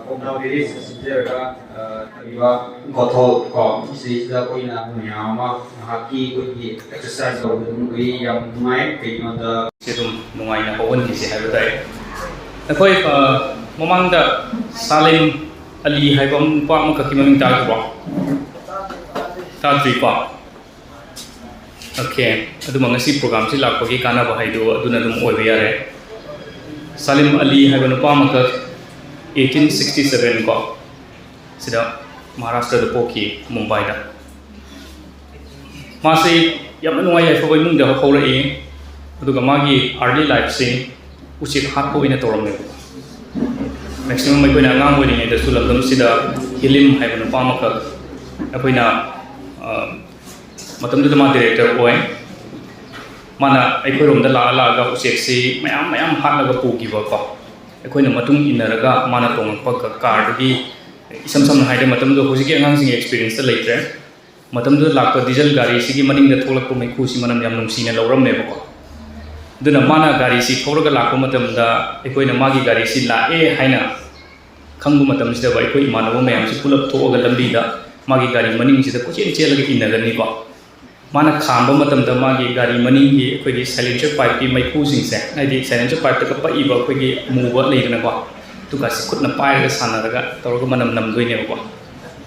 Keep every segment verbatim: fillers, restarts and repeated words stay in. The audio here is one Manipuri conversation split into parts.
ꯀꯣꯛꯅ ꯚꯦꯂꯤꯁꯇ ꯁꯤꯟꯖꯔꯒ ꯂꯩꯔꯤꯕ ꯒꯣꯊꯣꯜ ꯀꯣ, ꯁꯤꯁꯤꯗ ꯑꯩꯈꯣꯏꯅ ꯃꯌꯥꯝ ꯑꯃ ꯉꯥꯏꯍꯥꯛꯀꯤ ꯑꯩꯈꯣꯏꯒꯤ ꯑꯦꯛꯁꯔꯁꯥꯏꯁ ꯇꯧꯕꯗ ꯑꯗꯨꯝ ꯑꯩꯈꯣꯏ ꯌꯥꯝ ꯅꯨꯡꯉꯥꯏ꯫ ꯀꯩꯒꯤꯅꯣꯗ ꯁꯤ ꯑꯗꯨꯝ ꯅꯨꯡꯉꯥꯏꯅ ꯍꯧꯍꯟꯈꯤꯁꯦ ꯍꯥꯏꯕ ꯇꯥꯏ꯫ ꯑꯩꯈꯣꯏ ꯃꯃꯥꯡꯗ ꯁꯥꯂꯤꯝ ꯑꯂꯤ ꯍꯥꯏꯕ ꯅꯨꯄꯥ ꯑꯃꯈꯛꯀꯤ ꯃꯃꯤꯡ ꯇꯥꯈꯤꯕ꯭ꯔꯣ? ꯇꯥꯗ꯭ꯔꯤꯀꯣ? ꯑꯣꯀꯦ, ꯑꯗꯨꯃ ꯉꯁꯤ ꯄ꯭ꯔꯣꯒꯥꯝꯁꯤ ꯂꯥꯛꯄꯒꯤ ꯀꯥꯟꯅꯕ ꯍꯥꯏꯗꯣ ꯑꯗꯨꯅ ꯑꯗꯨꯝ ꯑꯣꯏꯕ ꯌꯥꯔꯦ꯫ ꯁꯥꯂꯤꯝ ꯑꯂꯤ ꯍꯥꯏꯕ ꯅꯨꯄꯥ ꯑꯃꯈꯛ eighteen sixty seven ꯀꯣ, ꯁꯤꯗ ꯃꯍꯥꯔꯥꯁꯇ꯭ꯔꯗ ꯄꯣꯛꯈꯤ, ꯃꯨꯝꯕꯥꯏꯗ꯫ ꯃꯥꯁꯤ ꯌꯥꯝꯅ ꯅꯨꯡꯉꯥꯏ ꯌꯥꯏꯐꯕ ꯏꯃꯨꯡꯗ ꯍꯧꯔꯛꯏ, ꯑꯗꯨꯒ ꯃꯥꯒꯤ early lifeꯁꯤ ꯎꯆꯦꯛ ꯍꯥꯠꯄ ꯑꯣꯏꯅ ꯇꯧꯔꯝꯃꯦꯕ꯫ Maximum ꯑꯩꯈꯣꯏꯅ ꯑꯉꯥꯡ ꯑꯣꯏꯔꯤꯉꯩꯗꯁꯨ ꯂꯝꯗꯝꯁꯤꯗ ꯍꯤꯂꯤꯝ ꯍꯥꯏꯕ ꯅꯨꯄꯥ ꯑꯃꯈꯛ ꯑꯩꯈꯣꯏꯅ, ꯑ, ꯃꯇꯝꯗꯨꯗ ꯃꯥ ꯗꯤꯔꯦꯛꯇꯔ ꯑꯣꯏ꯫ ꯃꯥꯅ ꯑꯩꯈꯣꯏꯔꯣꯝꯗ ꯂꯥꯛꯑ ꯂꯥꯛꯑꯒ ꯎꯆꯦꯛꯁꯤ ꯃꯌꯥꯝ ꯃꯌꯥꯝ ꯍꯥꯠꯂꯒ ꯄꯨꯈꯤꯕꯀꯣ꯫ ꯑꯩꯈꯣꯏꯅ ꯃꯇꯨꯡ ꯏꯟꯅꯔꯒ ꯃꯥꯅ ꯇꯣꯡꯉꯛꯄ ꯀ-, ꯀꯥꯔꯗꯒꯤ, ꯏꯁꯝ ꯁꯝꯅ ꯍꯥꯏꯔꯗꯤ ꯃꯇꯝꯗꯨꯗ ꯍꯧꯖꯤꯛꯀꯤ ꯑꯉꯥꯡꯁꯤꯡꯒꯤ ꯑꯦꯛꯁꯄꯤꯔꯤꯌꯦꯟꯁꯇ ꯂꯩꯇ꯭ꯔꯦ꯫ ꯃꯇꯝꯗꯨꯗ ꯂꯥꯛꯄ ꯗꯤꯖꯜ ꯒꯥꯔꯤꯁꯤꯒꯤ ꯃꯅꯤꯡꯗ ꯊꯣꯛꯂꯛꯄ ꯃꯩꯈꯨꯁꯤ ꯃꯅꯝ ꯌꯥꯝ ꯅꯨꯡꯁꯤꯅ ꯂꯧꯔꯝꯃꯦꯕꯀꯣ꯫ ꯑꯗꯨꯅ ꯃꯥꯅ ꯒꯥꯔꯤꯁꯤ ꯊꯧꯔꯒ ꯂꯥꯛꯄ ꯃꯇꯝꯗ ꯑꯩꯈꯣꯏꯅ ꯃꯥꯒꯤ ꯒꯥꯔꯤꯁꯤ ꯂꯥꯛꯑꯦ ꯍꯥꯏꯅ ꯈꯪꯕ ꯃꯇꯝꯁꯤꯗ ꯑꯩꯈꯣꯏ ꯏꯃꯥꯟꯅꯕ ꯃꯌꯥꯝꯁꯤ ꯄꯨꯂꯞ ꯊꯣꯛꯑꯒ ꯂꯝꯕꯤꯗ ꯃꯥꯒꯤ ꯒꯥꯔꯤ ꯃꯅꯤꯡꯁꯤꯗ ꯀꯣꯏꯆꯦꯟ ꯆꯦꯜꯂꯒ ꯏꯟꯅꯒꯅꯤꯀꯣ꯫ ꯃꯥꯅ ꯈꯥꯝꯕ ꯃꯇꯝꯗ ꯃꯥꯒꯤ ꯒꯥꯔꯤ ꯃꯅꯤꯡꯒꯤ ꯑꯩꯈꯣꯏꯒꯤ silencer pipeꯀꯤ ꯃꯩꯈꯨꯁꯤꯡꯁꯦ, ꯍꯥꯏꯗꯤ silencer pipeꯇꯒ ꯄꯛꯏꯕ ꯑꯩꯈꯣꯏꯒꯤ ꯑꯃꯨꯕ ꯂꯩꯗꯅꯀꯣ, ꯑꯗꯨꯒꯁꯤ ꯈꯨꯠꯅ ꯄꯥꯏꯔꯒ ꯁꯥꯟꯅꯔꯒ ꯇꯧꯔꯒ ꯃꯅꯝ ꯅꯝꯗꯣꯏꯅꯦꯕꯀꯣ꯫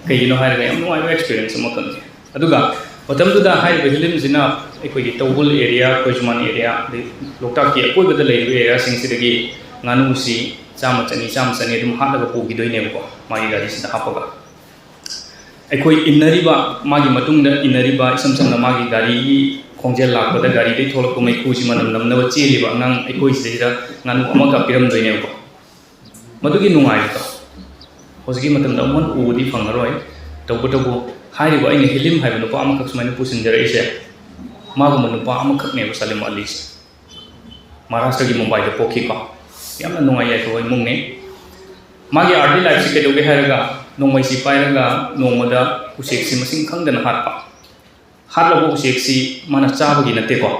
ꯀꯩꯒꯤꯅꯣ ꯍꯥꯏꯔꯒ ꯌꯥꯝ ꯅꯨꯡꯉꯥꯏꯕ ꯑꯦꯛꯁꯄꯤꯔꯤꯌꯦꯟꯁ ꯑꯃꯈꯛꯅꯤ꯫ ꯑꯗꯨꯒ ꯃꯇꯝꯗꯨꯗ ꯍꯥꯏꯔꯤꯕ ꯍꯤꯂꯤꯝꯁꯤꯅ ꯑꯩꯈꯣꯏꯒꯤ ꯇꯧꯕꯨꯜ ꯑꯦꯔꯤꯌꯥ, ꯈꯣꯏꯖꯨꯃꯥꯟ ꯑꯦꯔꯤꯌꯥ, ꯑꯗꯩ ꯂꯣꯛꯇꯥꯛꯀꯤ ꯑꯀꯣꯏꯕꯗ ꯂꯩꯔꯤꯕ ꯑꯦꯔꯤꯌꯥꯁꯤꯡꯁꯤꯗꯒꯤ ꯉꯥꯅꯨꯁꯤ ꯆꯥꯝꯃ, ꯆꯅꯤ, ꯆꯥꯝꯃ, ꯆꯅꯤ ꯑꯗꯨꯝ ꯍꯥꯠꯂꯒ ꯄꯨꯈꯤꯗꯣꯏꯅꯦꯕꯀꯣ, ꯃꯥꯒꯤ ꯒꯥꯔꯤꯁꯤꯗ ꯍꯥꯞꯄꯒ꯫ ꯑꯩꯈꯣꯏ ꯏꯟꯅꯔꯤꯕ, ꯃꯥꯒꯤ ꯃꯇꯨꯡꯗ ꯏꯟꯅꯔꯤꯕ, ꯏꯁꯝ ꯁꯝꯅ ꯃꯥꯒꯤ ꯒꯥꯔꯤꯒꯤ ꯈꯣꯡꯖꯦꯜ ꯂꯥꯛꯄꯗ ꯒꯥꯔꯤꯗꯒꯤ ꯊꯣꯛꯂꯛꯄ ꯃꯩꯈꯨꯁꯤ ꯃꯅꯝ ꯅꯝꯅꯕ ꯆꯦꯜꯂꯤꯕ ꯑꯉꯥꯡ ꯑꯩꯈꯣꯏꯁꯤꯗꯩꯗ ꯉꯥꯅꯨ ꯑꯃ ꯀꯥꯞꯄꯤꯔꯝꯗꯣꯏꯅꯦꯕꯀꯣ꯫ ꯃꯗꯨꯒꯤ ꯅꯨꯡꯉꯥꯏꯕꯗꯣ ꯍꯧꯖꯤꯛꯀꯤ ꯃꯇꯝꯗ ꯑꯃꯨꯛ ꯍꯟꯅ ꯎꯕꯗꯤ ꯐꯪꯉꯔꯣꯏ꯫ ꯇꯧꯕꯇꯕꯨ ꯍꯥꯏꯔꯤꯕ ꯑꯩꯅ ꯍꯤꯂꯤꯝ ꯍꯥꯏꯕ ꯅꯨꯄꯥ ꯑꯃꯈꯛ ꯁꯨꯃꯥꯏꯅ ꯄꯨꯁꯤꯟꯖꯔꯛꯏꯁꯦ, ꯃꯥꯒꯨꯝꯕ ꯅꯨꯄꯥ ꯑꯃꯈꯛꯅꯦꯕ ꯁꯂꯤꯝ ꯑꯂꯤꯁꯦ꯫ ꯃꯍꯥꯔꯥꯁꯇ꯭ꯔꯒꯤ ꯃꯨꯝꯕꯥꯏꯗ ꯄꯣꯛꯈꯤꯀꯣ꯫ ꯌꯥꯝꯅ ꯅꯨꯡꯉꯥꯏ ꯌꯥꯏꯐꯕ ꯏꯃꯨꯡꯅꯤ꯫ ꯃꯥꯒꯤ early lifeꯁꯤ ꯀꯩꯗꯧꯒꯦ ꯍꯥꯏꯔꯒ, ꯅꯣꯡꯃꯩꯁꯤ ꯄꯥꯏꯔꯒ ꯅꯣꯡꯃꯗ ꯎꯆꯦꯛꯁꯤ ꯃꯁꯤꯡ ꯈꯪꯗꯅ ꯍꯥꯠꯄ꯫ ꯍꯥꯠꯂꯕ ꯎꯆꯦꯛꯁꯤ ꯃꯥꯅ ꯆꯥꯕꯒꯤ ꯅꯠꯇꯦꯀꯣ꯫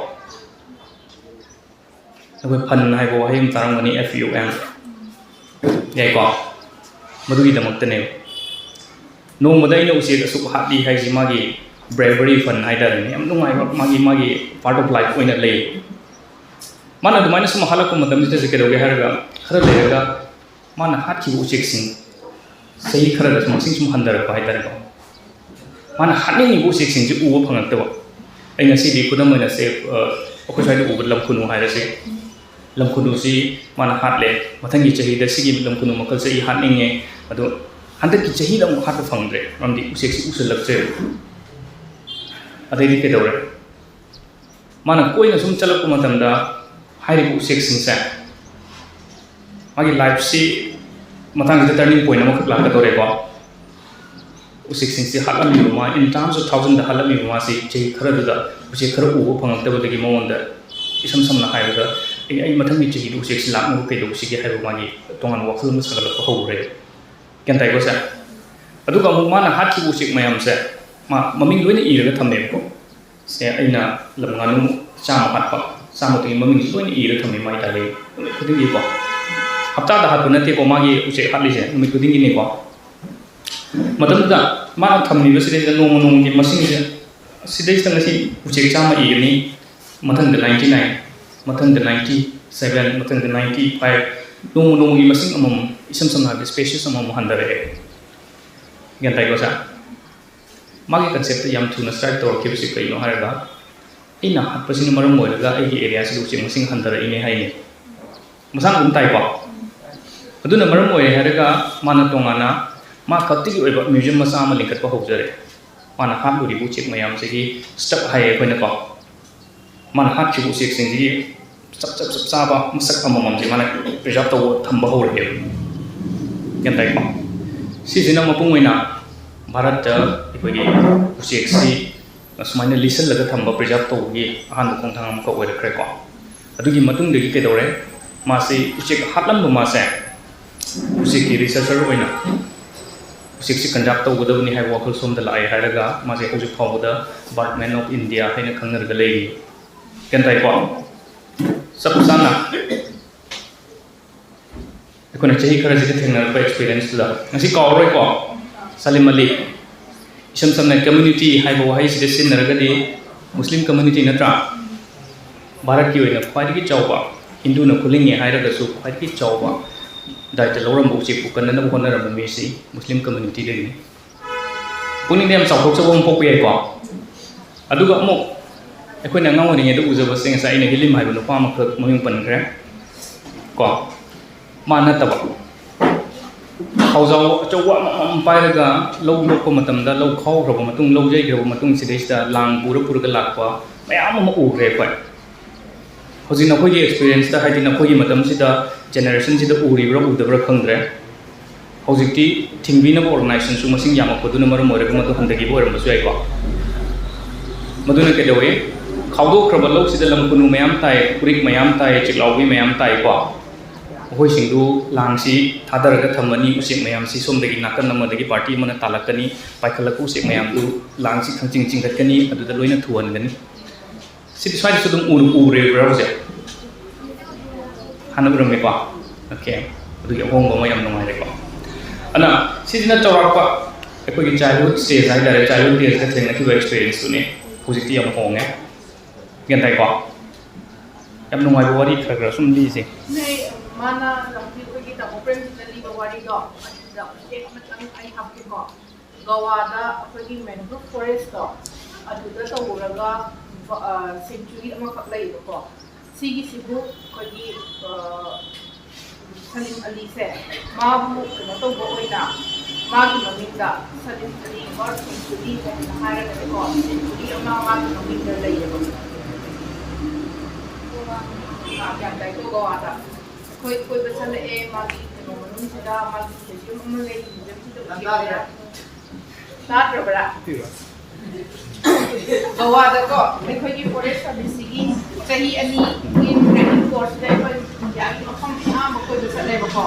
ꯑꯩꯈꯣꯏ ꯐꯟ ꯍꯥꯏꯕ ꯋꯥꯍꯩ ꯑꯃ ꯇꯥꯔꯝꯒꯅꯤ, F U N꯫ ꯌꯥꯏꯀꯣ? ꯃꯗꯨꯒꯤꯗꯃꯛꯇꯅꯦꯕ꯫ ꯅꯣꯡꯃꯗ ꯑꯩꯅ ꯎꯆꯦꯛ ꯑꯁꯨꯛ ꯍꯥꯠꯂꯤ ꯍꯥꯏꯁꯤ ꯃꯥꯒꯤ bravery fun ꯍꯥꯏꯇꯥꯔꯦꯅꯦ, ꯌꯥꯝ ꯅꯨꯡꯉꯥꯏꯕ ꯃꯥꯒꯤ, ꯃꯥꯒꯤ part of life ꯑꯣꯏꯅ ꯂꯩ꯫ ꯃꯥꯅ ꯑꯗꯨꯃꯥꯏꯅ ꯁꯨꯝ ꯍꯥꯠꯂꯛꯄ ꯃꯇꯝꯁꯤꯗꯁꯨ ꯀꯩꯗꯧꯒꯦ ꯍꯥꯏꯔꯒ, ꯈꯔ ꯂꯩꯔꯒ ꯃꯥꯅ ꯍꯥꯠꯈꯤꯕ ꯎꯆꯦꯛꯁꯤꯡ ꯆꯍꯤ ꯈꯔꯗ ꯁꯨꯝ ꯃꯁꯤꯡ ꯁꯨꯝ ꯍꯟꯊꯔꯛꯄ ꯍꯥꯏꯇꯥꯔꯦꯀꯣ꯫ ꯃꯥꯅ ꯍꯥꯠꯅꯤꯡꯉꯤꯕ ꯎꯆꯦꯛꯁꯤꯡꯁꯤ ꯎꯕ ꯐꯪꯉꯛꯇꯕ꯫ ꯑꯩ ꯉꯁꯤꯗꯤ ꯈꯨꯗꯝ ꯑꯣꯏꯅ ꯁꯦ, ꯑ, ꯑꯩꯈꯣꯏ ꯁ꯭ꯋꯥꯏꯗ ꯎꯕ ꯂꯝꯈꯨꯅꯨ ꯍꯥꯏꯔꯁꯦ꯫ ꯂꯝꯈꯨꯅꯨꯁꯤ ꯃꯥꯅ ꯍꯥꯠꯂꯦ꯫ ꯃꯊꯪꯒꯤ ꯆꯍꯤꯗ ꯁꯤꯒꯤ ꯂꯝꯈꯨꯅꯨ ꯃꯈꯜꯁꯦ ꯑꯩ ꯍꯥꯠꯅꯤꯡꯉꯦ, ꯑꯗꯣ ꯍꯟꯗꯛꯀꯤ ꯆꯍꯤꯗ ꯑꯃꯨꯛ ꯍꯥꯠꯄ ꯐꯪꯗ꯭ꯔꯦ, ꯃꯔꯝꯗꯤ ꯎꯆꯦꯛꯁꯤ ꯎꯁꯜꯂꯛꯇ꯭ꯔꯦꯕ꯫ ꯑꯗꯩꯗꯤ ꯀꯩꯗꯧꯔꯦ? ꯃꯥꯅ ꯀꯣꯏꯅ ꯁꯨꯝ ꯆꯠꯂꯛꯄ ꯃꯇꯝꯗ ꯍꯥꯏꯔꯤꯕ ꯎꯆꯦꯛꯁꯤꯡꯁꯦ ꯃꯥꯒꯤ lifeꯁꯤ ꯃꯇꯥꯡꯁꯤꯗ turning point ꯑꯃꯈꯛ ꯂꯥꯛꯀꯗꯧꯔꯦꯀꯣ꯫ ꯎꯆꯦꯛꯁꯤꯡꯁꯤ ꯍꯥꯠꯂꯝꯃꯤꯕ ꯃꯥ, in terms of thousandꯗ ꯍꯥꯠꯂꯝꯃꯤꯕ ꯃꯥꯁꯤ ꯆꯍꯤ ꯈꯔꯗꯨꯗ ꯎꯆꯦꯛ ꯈꯔ ꯎꯕ ꯐꯪꯉꯛꯇꯕꯗꯒꯤ ꯃꯉꯣꯟꯗ ꯏꯁꯝ ꯁꯝꯅ ꯍꯥꯏꯔꯕꯗ, "ꯑꯩ, ꯑꯩ ꯃꯊꯪꯒꯤ ꯆꯍꯤꯗ ꯎꯆꯦꯛꯁꯤ ꯂꯥꯛꯅꯕ ꯀꯩꯗꯧꯁꯤꯒꯦ?" ꯍꯥꯏꯕ ꯃꯥꯒꯤ ꯇꯣꯉꯥꯟꯕ ꯋꯥꯈꯜ ꯑꯃ ꯁꯥꯒꯠꯂꯛꯄ ꯍꯧꯔꯦ꯫ ꯒ꯭ꯌꯥꯟ ꯇꯥꯏꯀꯣ ꯁꯦ? ꯑꯗꯨꯒ ꯑꯃꯨꯛ ꯃꯥꯅ ꯍꯥꯠꯈꯤꯕ ꯎꯆꯦꯛ ꯃꯌꯥꯝꯁꯦ ꯃꯥ ꯃꯃꯤꯡ ꯂꯣꯏꯅ ꯏꯔꯒ ꯊꯝꯃꯦꯕꯀꯣ꯫ ꯁꯦ, ꯑꯩꯅ ꯂꯝ ꯉꯥꯅꯨ ꯆꯥꯝꯃ ꯍꯥꯠꯄ, ꯆꯥꯝꯃꯗꯨꯒꯤ ꯃꯃꯤꯡꯁꯤ ꯂꯣꯏꯅ ꯏꯔ ꯊꯝꯃꯤ ꯃꯥꯏ diaryꯗ ꯅꯨꯃꯤꯠ ꯈꯨꯗꯤꯡꯒꯤꯀꯣ꯫ ꯍꯞꯇꯥꯗ ꯍꯥꯠꯄ ꯅꯠꯇꯦꯀꯣ ꯃꯥꯒꯤ ꯎꯆꯦꯛ ꯍꯥꯠꯂꯤꯁꯦ, ꯅꯨꯃꯤꯠ ꯈꯨꯗꯤꯡꯒꯤꯅꯤꯀꯣ꯫ ꯃꯇꯝꯗꯨꯗ ꯃꯥꯅ ꯊꯝꯃꯤꯕꯁꯤꯗꯩꯗ ꯅꯣꯡꯃ ꯅꯣꯡꯃꯒꯤ ꯃꯁꯤꯡꯁꯦ, ꯁꯤꯗꯩꯁꯤꯗ ꯉꯁꯤ ꯎꯆꯦꯛ ꯆꯥꯝꯃ ꯏꯒꯅꯤ, ꯃꯊꯪꯗ ninety nine, ꯃꯊꯪꯗ ninety seven, ꯃꯊꯪꯗ ninety five, ꯅꯣꯡꯃ ꯅꯣꯡꯃꯒꯤ ꯃꯁꯤꯡ ꯑꯃꯃꯝ, ꯏꯁꯝ ꯁꯝꯅ ꯍꯥꯏꯔꯕꯗ species ꯑꯃꯃꯝ ꯍꯟꯊꯔꯛꯑꯦ꯫ ꯒ꯭ꯌꯥꯟ ꯇꯥꯏꯀꯣ ꯁꯥꯔ? ꯃꯥꯒꯤ conceptꯇ ꯌꯥꯝ ꯊꯨꯅ strike ꯇꯧꯔꯛꯈꯤꯕꯁꯤ ꯀꯩꯅꯣ ꯍꯥꯏꯔꯒ, ꯑꯩꯅ ꯍꯥꯠꯄꯁꯤꯅ ꯃꯔꯝ ꯑꯣꯏꯔꯒ ꯑꯩꯒꯤ areaꯁꯤꯗ ꯎꯆꯦꯛ ꯃꯁꯤꯡ ꯍꯟꯊꯔꯛꯏꯅꯦ ꯍꯥꯏꯅꯤ꯫ ꯃꯁꯥꯅ ꯑꯗꯨꯝ ꯇꯥꯏꯀꯣ? ꯑꯗꯨꯅ ꯃꯔꯝ ꯑꯣꯏꯔꯦ ꯍꯥꯏꯔꯒ ꯃꯥꯅ ꯇꯣꯉꯥꯟꯅ ꯃꯥ ꯈꯛꯇꯒꯤ ꯑꯣꯏꯕ museum ꯃꯆꯥ ꯑꯃ ꯂꯤꯡꯈꯠꯄ ꯍꯧꯖꯔꯦ꯫ ꯃꯥꯅ ꯍꯥꯠꯂꯨꯔꯤꯕ ꯎꯆꯦꯛ ꯃꯌꯥꯝꯁꯤꯒꯤ stock ꯍꯥꯏꯌꯦ ꯑꯩꯈꯣꯏꯅꯀꯣ꯫ ꯃꯥꯅ ꯍꯥꯠꯈꯤꯕ ꯎꯆꯦꯛꯁꯤꯡꯁꯤꯒꯤ ꯆꯞ, ꯆꯞ, ꯆꯞ ꯆꯥꯕ ꯃꯁꯛ ꯑꯃꯃꯝꯁꯦ ꯃꯥꯅ preserve ꯇꯧꯕ ꯊꯝꯕ ꯍꯧꯔꯛꯑꯦꯕ꯫ ꯒ꯭ꯌꯥꯟ ꯇꯥꯏꯀꯣ? ꯁꯤꯁꯤꯅ ꯃꯄꯨꯡ ꯑꯣꯏꯅ ꯚꯥꯔꯠꯇ ꯑꯩꯈꯣꯏꯒꯤ ꯎꯆꯦꯛꯁꯤ ꯑꯁꯨꯃꯥꯏꯅ ꯂꯤꯁꯜꯂꯒ ꯊꯝꯕ, preserve ꯇꯧꯕꯒꯤ ꯑꯍꯥꯟꯕ ꯈꯣꯡꯊꯥꯡ ꯑꯃꯈꯛ ꯑꯣꯏꯔꯛꯈ꯭ꯔꯦꯀꯣ꯫ ꯑꯗꯨꯒꯤ ꯃꯇꯨꯡꯗꯒꯤ ꯀꯩꯗꯧꯔꯦ? ꯃꯥꯁꯤ ꯎꯆꯦꯛ ꯍꯥꯠꯂꯝꯕ ꯃꯥꯁꯦ ꯎꯆꯦꯛꯀꯤ researcher ꯑꯣꯏꯅ ꯎꯆꯦꯛꯁꯤ conserve ꯇꯧꯒꯗꯕꯅꯤ ꯍꯥꯏꯕ ꯋꯥꯈꯜ ꯁꯣꯝꯗ ꯂꯥꯛꯑꯦ ꯍꯥꯏꯔꯒ ꯃꯥꯁꯦ ꯍꯧꯖꯤꯛ ꯐꯥꯎꯕꯗ Birdman of India ꯍꯥꯏꯅ ꯈꯪꯅꯔꯒ ꯂꯩꯔꯤ꯫ ꯒ꯭ꯌꯥꯟ ꯇꯥꯏꯀꯣ? ꯆꯞ ꯆꯥꯅ ꯑꯩꯈꯣꯏꯅ ꯆꯍꯤ ꯈꯔꯁꯤꯗ ꯊꯦꯡꯅꯔꯛꯄ ꯑꯦꯛꯁꯄꯤꯔꯤꯌꯦꯟꯁꯇꯨꯗ ꯉꯁꯤ ꯀꯥꯎꯔꯣꯏꯀꯣ꯫ ꯁꯂꯤꯝ ꯑꯂꯤ, ꯏꯁꯝ ꯁꯝꯅ ꯀꯝꯃ꯭ꯌꯨꯅꯤꯇꯤ ꯍꯥꯏꯕ ꯋꯥꯍꯩꯁꯤꯗ ꯁꯤꯖꯤꯟꯅꯔꯒꯗꯤ ꯃꯨꯁꯂꯤꯝ ꯀꯝꯃ꯭ꯌꯨꯅꯤꯇꯤ ꯅꯠꯇ꯭ꯔꯥ? ꯚꯥꯔꯠꯀꯤ ꯑꯣꯏꯅ ꯈ꯭ꯋꯥꯏꯗꯒꯤ ꯆꯥꯎꯕ, ꯍꯤꯟꯗꯨꯅ ꯈꯨꯂꯤꯡꯉꯦ ꯍꯥꯏꯔꯒꯁꯨ ꯈ꯭ꯋꯥꯏꯗꯒꯤ ꯆꯥꯎꯕ ꯗꯥꯏꯇ ꯂꯧꯔꯝꯕ ꯎꯆꯦꯛꯄꯨ ꯀꯟꯅꯅꯕ ꯍꯣꯠꯅꯔꯝꯕ ꯃꯤꯁꯤ ꯃꯨꯁꯂꯤꯝ ꯀꯝꯃ꯭ꯌꯨꯅꯤꯇꯤꯗꯒꯤꯅꯤ꯫ ꯄꯨꯛꯅꯤꯡꯗ ꯌꯥꯝ ꯆꯥꯎꯊꯣꯛꯆꯕ ꯑꯃ ꯄꯣꯛꯄ ꯌꯥꯏꯀꯣ꯫ ꯑꯗꯨꯒ ꯑꯃꯨꯛ ꯑꯩꯈꯣꯏꯅ ꯑꯉꯥꯡ ꯑꯣꯏꯔꯤꯉꯩꯗ ꯎꯖꯕꯁꯦ ꯉꯁꯥꯏ ꯑꯩꯅ ꯍꯤꯂꯤꯝ ꯍꯥꯏꯕ ꯅꯨꯄꯥ ꯑꯃꯈꯛ ꯃꯃꯤꯡ ꯄꯟꯈ꯭ꯔꯦ ꯀꯣ꯫ ꯃꯥ ꯅꯠꯇꯕ ꯈꯥꯎꯖꯥꯎ ꯑꯆꯧꯕ ꯑꯃꯃꯝ ꯄꯥꯏꯔꯒ ꯂꯧ ꯂꯣꯛꯄ ꯃꯇꯝꯗ, ꯂꯧ ꯈꯥꯎꯈ꯭ꯔꯕ ꯃꯇꯨꯡ, ꯂꯧ ꯌꯩꯈ꯭ꯔꯕ ꯃꯇꯨꯡ, ꯁꯤꯗꯩꯁꯤꯗ ꯂꯥꯡ ꯄꯨꯔ ꯄꯨꯔꯒ ꯂꯥꯛꯄ ꯃꯌꯥꯝ ꯑꯃ ꯎꯈ꯭ꯔꯦ ꯑꯩꯈꯣꯏ꯫ ꯍꯧꯖꯤꯛ ꯅꯈꯣꯏꯒꯤ ꯑꯦꯛꯁꯄꯤꯔꯤꯌꯦꯟꯁꯇ, ꯍꯥꯏꯗꯤ ꯅꯈꯣꯏꯒꯤ ꯃꯇꯝꯁꯤꯗ, ꯖꯦꯅꯦꯔꯦꯁꯟꯁꯤꯗ ꯎꯔꯤꯕ꯭ꯔꯥ ꯎꯗꯕ꯭ꯔꯥ ꯈꯪꯗ꯭ꯔꯦ꯫ ꯍꯧꯖꯤꯛꯇꯤ ꯊꯤꯡꯕꯤꯅꯕ ꯑꯣꯔꯒꯅꯥꯏꯖꯦꯁꯟꯁꯨ ꯃꯁꯤꯡ ꯌꯥꯝꯃꯛꯄꯗꯨꯅ ꯃꯔꯝ ꯑꯣꯏꯔꯒ ꯃꯗꯨ ꯍꯟꯊꯈꯤꯕ ꯑꯣꯏꯔꯝꯕꯁꯨ ꯌꯥꯏꯀꯣ꯫ ꯃꯗꯨꯅ ꯀꯩꯗꯧꯏ? ꯈꯥꯎꯗꯣꯛꯈ꯭ꯔꯕ ꯂꯧꯁꯤꯗ ꯂꯝ ꯈꯨꯅꯨ ꯃꯌꯥꯝ ꯇꯥꯏ, ꯎꯔꯤꯛ ꯃꯌꯥꯝ ꯇꯥꯏ, ꯆꯤꯛꯂꯥꯎꯕꯤ ꯃꯌꯥꯝ ꯇꯥꯏꯀꯣ꯫ ꯃꯈꯣꯏꯁꯤꯡꯗꯨ ꯂꯥꯡꯁꯤ ꯊꯥꯗꯔꯒ ꯊꯝꯃꯅꯤ, ꯎꯆꯦꯛ ꯃꯌꯥꯝꯁꯤ ꯁꯣꯝꯗꯒꯤ ꯅꯥꯀꯟ ꯑꯃꯗꯒꯤ ꯄꯥꯔꯇꯤ ꯑꯃꯅ ꯇꯥꯜꯂꯛꯀꯅꯤ, ꯄꯥꯏꯈꯠꯂꯛꯄ ꯎꯆꯦꯛ ꯃꯌꯥꯝꯗꯨ ꯂꯥꯡꯁꯤ ꯈꯪꯆꯤꯡ ꯆꯤꯡꯈꯠꯀꯅꯤ, ꯑꯗꯨꯗ ꯂꯣꯏꯅ ꯊꯨꯍꯟꯒꯅꯤ꯫ ꯁꯤꯗꯤ ꯁ꯭ꯋꯥꯏꯗꯁꯨ ꯑꯗꯨꯝ ꯎꯔ-, ꯎꯔꯦꯕ꯭ꯔꯥ ꯍꯧꯖꯤꯛ? ꯍꯥꯟꯅ ꯎꯔꯝꯃꯦꯀꯣ? ꯑꯣꯀꯦ꯫ ꯑꯗꯨꯒꯤ ꯑꯍꯣꯡꯕ ꯑꯃ ꯌꯥꯝ ꯅꯨꯡꯉꯥꯏꯔꯦꯀꯣ꯫ ꯑꯗꯨꯅ ꯁꯤꯁꯤꯅ ꯆꯥꯎꯔꯥꯛꯄ ꯑꯩꯈꯣꯏꯒꯤ ꯆꯥꯏꯜꯍꯨꯗ ꯁ꯭ꯇꯦꯖ ꯍꯥꯏꯇꯥꯔꯦ, ꯆꯥꯏꯜꯍꯨꯗ ꯗꯦꯖꯇ ꯊꯦꯡꯅꯈꯤꯕ ꯑꯦꯛꯁꯄꯤꯔꯤꯌꯦꯟꯁꯇꯨꯅꯤ꯫ ꯍꯧꯖꯤꯛꯇꯤ ꯌꯥꯝ ꯍꯣꯡꯉꯦ꯫ ꯒ꯭ꯌꯥꯟ ꯇꯥꯏꯀꯣ? ꯌꯥꯝ ꯅꯨꯡꯉꯥꯏꯕ ꯋꯥꯔꯤ ꯈꯔ ꯈꯔ ꯁꯨꯝ ꯂꯤꯁꯦ꯫ ꯅꯦ, ꯃꯥꯅ ꯂꯝꯕꯤ ꯑꯩꯈꯣꯏꯒꯤ ꯇꯥꯃꯣ ꯄ꯭ꯔꯦꯝꯖꯤꯠꯅ ꯂꯤꯕ ꯋꯥꯔꯤꯗꯣ, ꯑꯗꯨꯗ ꯃꯇꯦꯛ ꯑꯃꯇꯪ ꯑꯩ ꯍꯥꯞꯀꯦꯀꯣ꯫ ꯒꯋꯥꯗ ꯑꯩꯈꯣꯏꯒꯤ ꯃꯦꯡꯒ꯭ꯔꯣꯚ ꯐꯣꯔꯦꯁꯇꯣ ꯑꯗꯨꯗ ꯇꯧꯔꯒ, ꯑ, ꯁꯦꯡꯆꯨꯔꯤ ꯑꯃꯈꯛ ꯂꯩꯌꯦꯕꯀꯣ꯫ ꯁꯤꯒꯤꯁꯤꯕꯨ ꯑꯩꯈꯣꯏꯒꯤ, ꯑ, ꯁꯂꯤꯝ ꯑꯂꯤꯁꯦ ꯃꯥꯕꯨ ꯀꯩꯅꯣ ꯇꯧꯕ ꯑꯣꯏꯅ ꯃꯥꯒꯤ ꯃꯃꯤꯡꯗ ꯁꯂꯤꯝ ꯑꯂꯤ ꯕꯥꯔꯗ ꯁꯦꯡꯆꯨꯔꯤ ꯍꯥꯏꯅ ꯍꯥꯏꯔꯒꯅꯦꯀꯣ, ꯁꯦꯡꯆꯨꯔꯤ ꯑꯃ ꯃꯥꯒꯤ ꯃꯃꯤꯡꯗ ꯂꯩꯌꯦꯕ꯫ ꯑ, ꯒ꯭ꯌꯥꯟ ꯇꯥꯏꯀꯣ? ꯒꯋꯥꯗ ꯑꯩꯈꯣꯏ ꯀꯣꯏꯕ ꯆꯠꯂꯛꯑꯦ, ꯃꯥꯒꯤ ꯀꯩꯅꯣ ꯃꯅꯨꯡꯁꯤꯗ ꯃꯥꯒꯤ ꯃ꯭ꯌꯨꯖꯤꯌꯝ ꯑꯃ ꯂꯩ, ꯃ꯭ꯌꯨꯖꯤꯌꯝꯁꯤꯗ ꯎꯠꯂꯦ꯫ ꯇꯥꯗ꯭ꯔꯕ꯭ꯔꯥ? ꯒꯋꯥꯗꯀꯣ ꯑꯩꯈꯣꯏꯒꯤ ꯐꯣꯔꯦꯁ ꯁꯥꯔꯚꯤꯁꯁꯤꯒꯤ ꯆꯍꯤ ꯑꯅꯤꯒꯤ ꯇ꯭ꯔꯦꯅꯤꯡ ꯀꯣꯔꯁꯁꯤꯗ ꯑꯩꯈꯣꯏ ꯏꯟꯗꯤꯌꯥꯒꯤ ꯃꯐꯝ ꯑꯌꯥꯝꯕ ꯀꯣꯏꯕ ꯆꯠꯂꯦꯕꯀꯣ꯫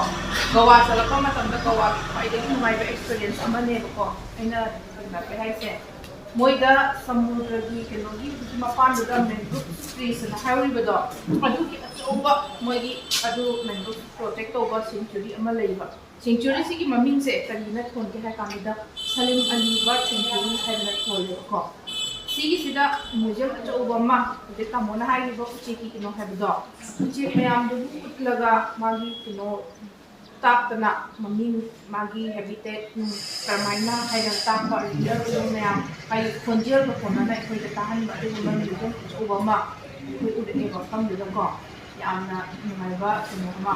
ꯒꯋꯥ ꯆꯠꯂꯛꯄ ꯃꯇꯝꯗ ꯒꯋꯥꯒꯤ ꯈ꯭ꯋꯥꯏꯗꯒꯤ ꯅꯨꯡꯉꯥꯏꯕ ꯑꯦꯛꯁꯄꯤꯔꯤꯌꯦꯟꯁ ꯑꯃꯅꯦꯕꯀꯣ ꯑꯩꯅ ꯊꯦꯡꯅꯔꯛꯄ ꯍꯥꯏꯁꯦ꯫ ꯃꯣꯏꯗ ꯁꯃꯨꯗ꯭ꯔꯒꯤ ꯀꯩꯅꯣꯒꯤ ꯍꯧꯖꯤꯛꯀꯤ ꯃꯄꯥꯟꯗꯨꯗ mangrove trees ꯑꯅ ꯍꯥꯏꯔꯤꯕꯗꯣ, ꯑꯗꯨꯒꯤ ꯑꯆꯧꯕ ꯃꯣꯏꯒꯤ ꯑꯗꯨ mangrove protect ꯇꯧꯕ sanctuary ꯑꯃ ꯂꯩꯕ꯫ Sanctuary ꯁꯤꯒꯤ ꯃꯃꯤꯡꯁꯦ ꯀꯔꯤꯅ ꯊꯣꯟꯒꯦ ꯍꯥꯏ ꯀꯥꯟꯗ ꯁꯂꯤꯝ ꯑꯂꯤ bird sanctuary ꯍꯥꯏꯗꯅ ꯊꯣꯜꯂꯦꯕꯀꯣ꯫ ꯁꯤꯒꯤꯁꯤꯗ museum ꯑꯆꯧꯕ ꯑꯃ, ꯍꯧꯖꯤꯛ ꯇꯥꯃꯣꯅ ꯍꯥꯏꯔꯤꯕ ꯎꯆꯦꯛꯀꯤ ꯀꯩꯅꯣ ꯍꯥꯏꯕꯗꯣ, ꯎꯆꯦꯛ ꯃꯌꯥꯝꯗꯨꯕꯨ ꯎꯠꯂꯒ ꯃꯥꯒꯤ ꯀꯩꯅꯣ ꯇꯥꯛꯇꯅ, ꯃꯃꯤꯡ, ꯃꯥꯒꯤ habitat ꯅꯨꯡ ꯀꯔꯝꯍꯥꯏꯅ ꯍꯥꯏꯅ ꯇꯥꯛꯄ, ꯑꯗꯨꯗ ꯃꯌꯥꯝ ꯍꯥꯏꯗꯤ ꯈꯣꯟꯖꯦꯜꯒ ꯐꯣꯟꯅꯅ ꯑꯩꯈꯣꯏꯗ ꯇꯥꯍꯟꯕ ꯑꯗꯨꯒꯨꯝꯕ museum ꯑꯆꯧꯕ ꯑꯃ ꯑꯩꯈꯣꯏ ꯎꯔꯛꯑꯦ ꯃꯐꯝꯗꯨꯗꯀꯣ꯫ ꯌꯥꯝꯅ ꯅꯨꯡꯉꯥꯏꯕ ꯀꯩꯅꯣ ꯑꯃ꯫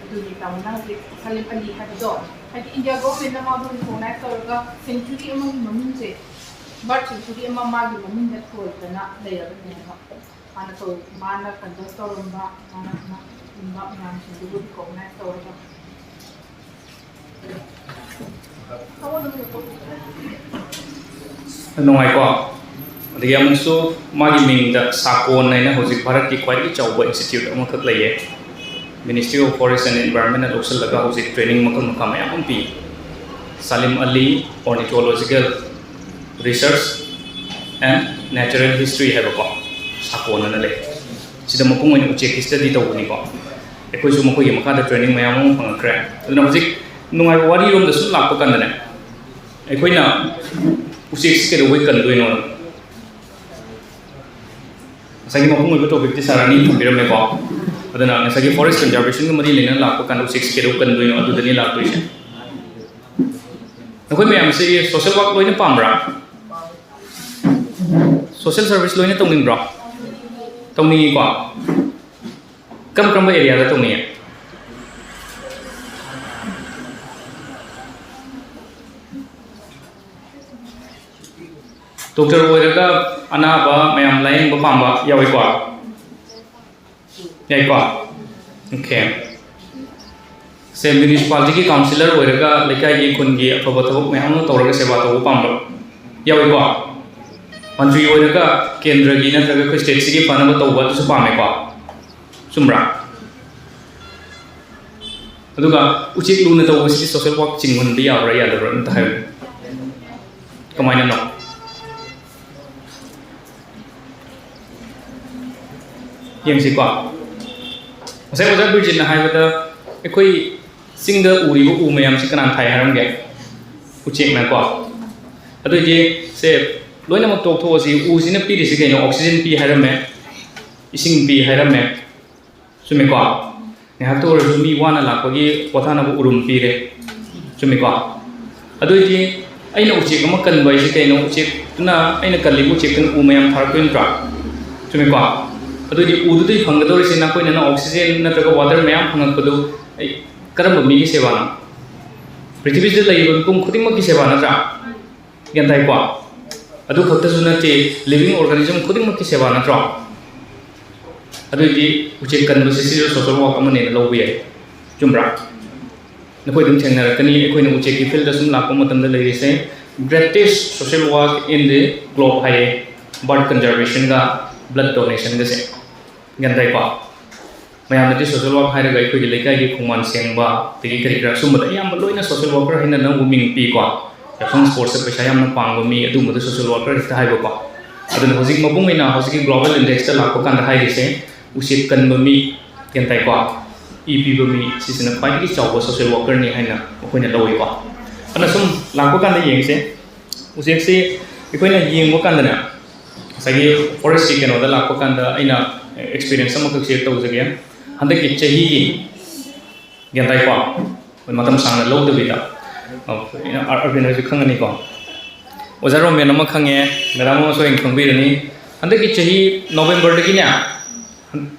ꯑꯗꯨꯒꯤ ꯇꯥꯃꯣꯅ ꯍꯧꯖꯤꯛ ꯁꯂꯤꯝ ꯑꯂꯤ ꯍꯥꯏꯕꯗꯣ, ꯍꯥꯏꯗꯤ India government ꯅ ꯃꯥꯕꯨ recognize ꯇꯧꯔꯒ sanctuary ꯑꯃꯒꯤ ꯃꯃꯤꯡꯁꯦ, bird sanctuary ꯑꯃ ꯃꯥꯒꯤ ꯃꯃꯤꯡꯗ ꯊꯣꯜꯗꯅ ꯂꯩꯔꯕꯅꯦꯕ꯫ ꯃꯥꯅ ꯇꯧ-, ꯃꯥꯅ conduct ꯇꯧꯔꯝꯕ, ꯃꯥꯅ ꯀꯨꯝꯕ ꯃꯌꯥꯝꯁꯤꯡꯗꯨꯕꯨ recognize ꯇꯧꯔꯒ꯫ ꯅꯨꯡꯉꯥꯏꯀꯣ꯫ ꯑꯗꯒꯤ ꯑꯃꯨꯛꯁꯨ ꯃꯥꯒꯤ ꯃꯤꯡꯗ ꯁꯥꯀꯣꯟ ꯍꯥꯏꯅ ꯍꯧꯖꯤꯛ ꯚꯥꯔꯠꯀꯤ ꯈ꯭ꯋꯥꯏꯗꯒꯤ ꯆꯥꯎꯕ institute ꯑꯃꯈꯛ ꯂꯩꯌꯦ꯫ Ministry of Forest and Environment ꯅ ꯂꯧꯁꯤꯜꯂꯒ ꯍꯧꯖꯤꯛ training ꯃꯈꯜ ꯃꯈꯥ ꯃꯌꯥꯝ ꯑꯃ ꯄꯤ꯫ ꯁꯂꯤꯝ ꯑꯂꯤ Ornithological Research and Natural History ꯍꯥꯏꯕꯀꯣ, ꯁꯥꯀꯣꯟ ꯑꯅ ꯂꯩ꯫ ꯁꯤꯗ ꯃꯄꯨꯡ ꯑꯣꯏꯅ ꯎꯆꯦꯛꯀꯤ study ꯇꯧꯕꯅꯤꯀꯣ꯫ ꯑꯩꯈꯣꯏꯁꯨ ꯃꯈꯣꯏꯒꯤ ꯃꯈꯥꯗ training ꯃꯌꯥꯝ ꯑꯃ ꯐꯪꯉꯛꯈ꯭ꯔꯦ꯫ ꯑꯗꯨꯅ ꯍꯧꯖꯤꯛ ꯅꯨꯡꯉꯥꯏꯕ ꯋꯥꯔꯤꯔꯣꯝꯗ ꯁꯨꯝ ꯂꯥꯛꯄ ꯀꯥꯟꯗꯅꯦ, ꯑꯩꯈꯣꯏꯅ ꯎꯆꯦꯛꯁꯤ ꯀꯩꯗꯧꯕꯩ ꯀꯟꯗꯣꯏꯅꯣ? ꯉꯁꯥꯏꯒꯤ ꯃꯄꯨꯡ ꯑꯣꯏꯕ topic ꯇꯤ ꯁꯥꯔ ꯑꯅꯤ ꯊꯝꯕꯤꯔꯝꯃꯦꯀꯣ꯫ ꯑꯗꯨꯅ ꯉꯁꯥꯏꯒꯤ forest conservation ꯒ ꯃꯔꯤ ꯂꯩꯅꯅ ꯂꯥꯛꯄ ꯀꯥꯟꯗ ꯎꯆꯦꯛꯁꯤ ꯀꯩꯗꯧ ꯀꯟꯗꯣꯏꯅꯣ, ꯑꯗꯨꯗꯅꯤ ꯂꯥꯛꯇꯣꯏꯁꯦ꯫ ꯅꯈꯣꯏ ꯃꯌꯥꯝꯁꯤ social work ꯂꯣꯏꯅ ꯄꯥꯝꯕ꯭ꯔꯥ? Social service ꯂꯣꯏꯅ ꯇꯧꯅꯤꯡꯕ꯭ꯔꯣ? ꯇꯧꯅꯤꯡꯉꯤꯀꯣ꯫ ꯀꯔꯝ ꯀꯔꯝꯕ area ꯗ ꯇꯧꯅꯤꯡꯉꯤ? Doctor ꯑꯣꯏꯔꯒ ꯑꯅꯥꯕ ꯃꯌꯥꯝ ꯂꯥꯌꯦꯡꯕ ꯄꯥꯝꯕ ꯌꯥꯎꯏꯀꯣ? ꯌꯥꯏꯀꯣ? Okay꯫ ꯁꯦ, municipality ꯒꯤ councillor ꯑꯣꯏꯔꯒ ꯂꯩꯀꯥꯏꯒꯤ, ꯈꯨꯟꯒꯤ ꯑꯐꯕ ꯊꯕꯛ ꯃꯌꯥꯝ ꯑꯃ ꯇꯧꯔꯒ ꯁꯦꯕꯥ ꯇꯧꯕ ꯄꯥꯝꯕ ꯌꯥꯎꯏꯀꯣ? ꯃꯟꯇ꯭ꯔꯤ ꯑꯣꯏꯔꯒ ꯀꯦꯟꯗ꯭ꯔꯒꯤ ꯅꯠꯇ꯭ꯔꯒ ꯑꯩꯈꯣꯏ state ꯁꯤꯒꯤ ꯐꯅꯕ ꯇꯧꯕ, ꯑꯗꯨꯁꯨ ꯄꯥꯝꯃꯦꯀꯣ? ꯆꯨꯝꯕ꯭ꯔꯥ? ꯑꯗꯨꯒ ꯎꯆꯦꯛ ꯂꯨꯅ ꯇꯧꯕꯁꯤꯗꯤ social work ꯆꯤꯡꯍꯟꯕ ꯌꯥꯕ꯭ꯔꯥ ꯌꯥꯗꯕ꯭ꯔꯥ ꯑꯝꯇ ꯍꯥꯏꯌꯨ꯫ ꯀꯃꯥꯏꯅꯅꯣ? ꯌꯦꯡꯁꯤꯀꯣ꯫ ꯉꯁꯥꯏ ꯑꯣꯖꯥ ꯕꯤꯔꯖꯤꯠꯅ ꯍꯥꯏꯕꯗ ꯑꯩꯈꯣꯏ ꯆꯤꯡꯗ ꯎꯔꯤꯕ ꯎ ꯃꯌꯥꯝꯁꯤ ꯀꯅꯥꯅ ꯊꯥꯏ ꯍꯥꯏꯔꯝꯒꯦ? ꯎꯆꯦꯛꯅꯀꯣ꯫ ꯑꯗꯨꯑꯣꯏꯗꯤ ꯁꯦ ꯂꯣꯏꯅꯃꯛ ꯇꯣꯛꯊꯣꯛꯑꯁꯤ꯫ ꯎꯁꯤꯅ ꯄꯤꯔꯤꯁꯤ ꯀꯩꯅꯣ? ꯑꯣꯛꯁꯤꯖꯦꯟ ꯄꯤ ꯍꯥꯏꯔꯝꯃꯦ, ꯏꯁꯤꯡ ꯄꯤ ꯍꯥꯏꯔꯝꯃꯦ, ꯆꯨꯝꯃꯤꯀꯣ? ꯉꯥꯏꯍꯥꯛꯇ ꯑꯣꯏꯔꯁꯨ ꯃꯤ ꯋꯥꯅ ꯂꯥꯛꯄꯒꯤ ꯄꯣꯊꯥꯅꯕ ꯎꯔꯨꯝ ꯄꯤꯔꯦ, ꯆꯨꯝꯃꯤꯀꯣ? ꯑꯗꯨꯑꯣꯏꯗꯤ ꯑꯩꯅ ꯎꯆꯦꯛ ꯑꯃ ꯀꯟꯕ ꯍꯥꯏꯁꯦ ꯀꯩꯅꯣ? ꯎꯆꯦꯛꯇꯨꯅ, ꯑꯩꯅ ꯀꯜꯂꯤꯕ ꯎꯆꯦꯛꯇꯨꯅ ꯎ ꯃꯌꯥꯝ ꯊꯥꯔꯛꯇꯣꯏ ꯅꯠꯇ꯭ꯔꯥ? ꯆꯨꯝꯃꯤꯀꯣ? ꯑꯗꯨꯑꯣꯏꯗꯤ ꯎꯗꯨꯗꯒꯤ ꯐꯪꯒꯗꯧꯔꯤꯁꯤ ꯅꯈꯣꯏꯅ ꯅꯪ ꯑꯣꯛꯁꯤꯖꯦꯟ ꯅꯠꯇ꯭ꯔꯒ ꯋꯥꯇꯔ ꯃꯌꯥꯝ ꯐꯪꯉꯛꯄꯗꯨ ꯑꯩ ꯀꯔꯝꯕ ꯃꯤꯒꯤ ꯁꯦꯕꯥꯅꯣ? ꯄ꯭ꯔꯤꯊꯤꯕꯤꯁꯤꯗ ꯂꯩꯔꯤꯕ ꯃꯤꯄꯨꯝ ꯈꯨꯗꯤꯡꯃꯛꯀꯤ ꯁꯦꯕꯥ ꯅꯠꯇ꯭ꯔꯥ? ꯒ꯭ꯌꯥꯟ ꯇꯥꯏꯀꯣ? ꯑꯗꯨ ꯈꯛꯇꯁꯨ ꯅꯠꯇꯦ, ꯂꯤꯕꯤꯡ ꯑꯣꯔꯒꯥꯅꯤꯖꯝ ꯈꯨꯗꯤꯡꯃꯛꯀꯤ ꯁꯦꯕꯥ ꯅꯠꯇ꯭ꯔꯣ? ꯑꯗꯨꯑꯣꯏꯗꯤ ꯎꯆꯦꯛ ꯀꯟꯕꯁꯤ ꯁꯤꯁꯨ ꯁꯣꯁꯦꯜ ꯋꯥꯔꯛ ꯑꯃꯅꯦꯅ ꯂꯧꯕ ꯌꯥꯏ, ꯆꯨꯝꯕ꯭ꯔꯥ? ꯅꯈꯣꯏ ꯑꯗꯨꯝ ꯊꯦꯡꯅꯔꯛꯀꯅꯤ, ꯑꯩꯈꯣꯏꯅ ꯎꯆꯦꯛꯀꯤ ꯐꯤꯜꯗ ꯁꯨꯝ ꯂꯥꯛꯄ ꯃꯇꯝꯗ ꯂꯩꯔꯤꯁꯦ꯫ Greatest social work in the globe ꯍꯥꯏꯌꯦ, ꯕꯥꯔꯠ ꯀꯟꯖꯔꯕꯦꯁꯟꯒ ꯕ꯭ꯂꯠ ꯗꯣꯅꯦꯁꯟꯒꯁꯦ꯫ ꯒ꯭ꯌꯥꯟ ꯇꯥꯏꯀꯣ? ꯃꯌꯥꯝꯅꯗꯤ ꯁꯣꯁꯦꯜ ꯋꯥꯔꯛ ꯍꯥꯏꯔꯒ ꯑꯩꯈꯣꯏꯒꯤ ꯂꯩꯀꯥꯏꯒꯤ ꯈꯣꯡꯕꯥꯟ ꯁꯦꯡꯕ, ꯑꯗꯒꯤ ꯀꯔꯤ ꯀꯔꯥ ꯁꯨꯝꯕꯗ ꯑꯌꯥꯝꯕ ꯂꯣꯏꯅ ꯁꯣꯁꯦꯜ ꯋꯥꯔꯀꯔ ꯍꯥꯏꯅ ꯅꯪꯕꯨ ꯃꯤꯡ ꯄꯤꯀꯣ꯫ ꯌꯥꯎꯁꯪ ꯁ꯭ꯄꯣꯔꯠꯁꯇ ꯄꯩꯁꯥ ꯌꯥꯝꯅ ꯄꯥꯡꯕ ꯃꯤ, ꯑꯗꯨꯒꯨꯝꯕꯗ ꯁꯣꯁꯦꯜ ꯋꯥꯔꯀꯔ ꯍꯦꯛꯇ ꯍꯥꯏꯕꯀꯣ꯫ ꯑꯗꯨꯅ ꯍꯧꯖꯤꯛ ꯃꯄꯨꯡ ꯑꯣꯏꯅ ꯍꯧꯖꯤꯛꯀꯤ ꯒ꯭ꯂꯣꯕꯦꯜ ꯏꯟꯗꯦꯛꯁꯇ ꯂꯥꯛꯄ ꯀꯥꯟꯗ ꯍꯥꯏꯔꯤꯁꯦ, ꯎꯆꯦꯛ ꯀꯟꯕ ꯃꯤ, ꯒ꯭ꯌꯥꯟ ꯇꯥꯏꯀꯣ? ꯏ ꯄꯤꯕ ꯃꯤ, ꯁꯤꯁꯤꯅ ꯈ꯭ꯋꯥꯏꯗꯒꯤ ꯆꯥꯎꯕ ꯁꯣꯁꯦꯜ ꯋꯥꯔꯀꯔꯅꯤ ꯍꯥꯏꯅ ꯑꯩꯈꯣꯏꯅ ꯂꯧꯏꯀꯣ꯫ ꯑꯗꯨꯅ ꯁꯨꯝ ꯂꯥꯛꯄ ꯀꯥꯟꯗ ꯌꯦꯡꯁꯦ, ꯎꯆꯦꯛꯁꯤ ꯑꯩꯈꯣꯏꯅ ꯌꯦꯡꯕ ꯀꯥꯟꯗꯅꯦ, ꯉꯁꯥꯏꯒꯤ ꯐꯣꯔꯦꯁꯀꯤ ꯀꯩꯅꯣꯗ ꯂꯥꯛꯄ ꯀꯥꯟꯗ ꯑꯩꯅ ꯑꯦꯛꯁꯄꯤꯔꯤꯌꯦꯟꯁ ꯑꯃꯈꯛ ꯁꯤꯌꯔ ꯇꯧꯖꯒꯦ꯫ ꯍꯟꯗꯛꯀꯤ ꯆꯍꯤꯒꯤ, ꯒ꯭ꯌꯥꯟ ꯇꯥꯏꯀꯣ? ꯑꯩꯈꯣꯏ ꯃꯇꯝ ꯁꯥꯡꯅ ꯂꯧꯗꯕꯤꯗ, ꯑ, ꯑꯩꯅ ꯑꯥꯔ-, ꯑꯥꯔꯕꯤꯟ ꯍꯣꯏꯁꯨ ꯈꯪꯒꯅꯤꯀꯣ꯫ ꯑꯣꯖꯥ ꯔꯣꯃꯦꯟ ꯑꯃ ꯈꯪꯉꯦ, ꯃꯦꯗꯥꯝ ꯑꯃꯁꯨ ꯑꯩꯅ ꯈꯪꯕꯤꯔꯅꯤ꯫ ꯍꯟꯗꯛꯀꯤ ꯆꯍꯤ ꯅꯣꯕꯦꯝꯕꯔꯗꯒꯤꯅꯦ,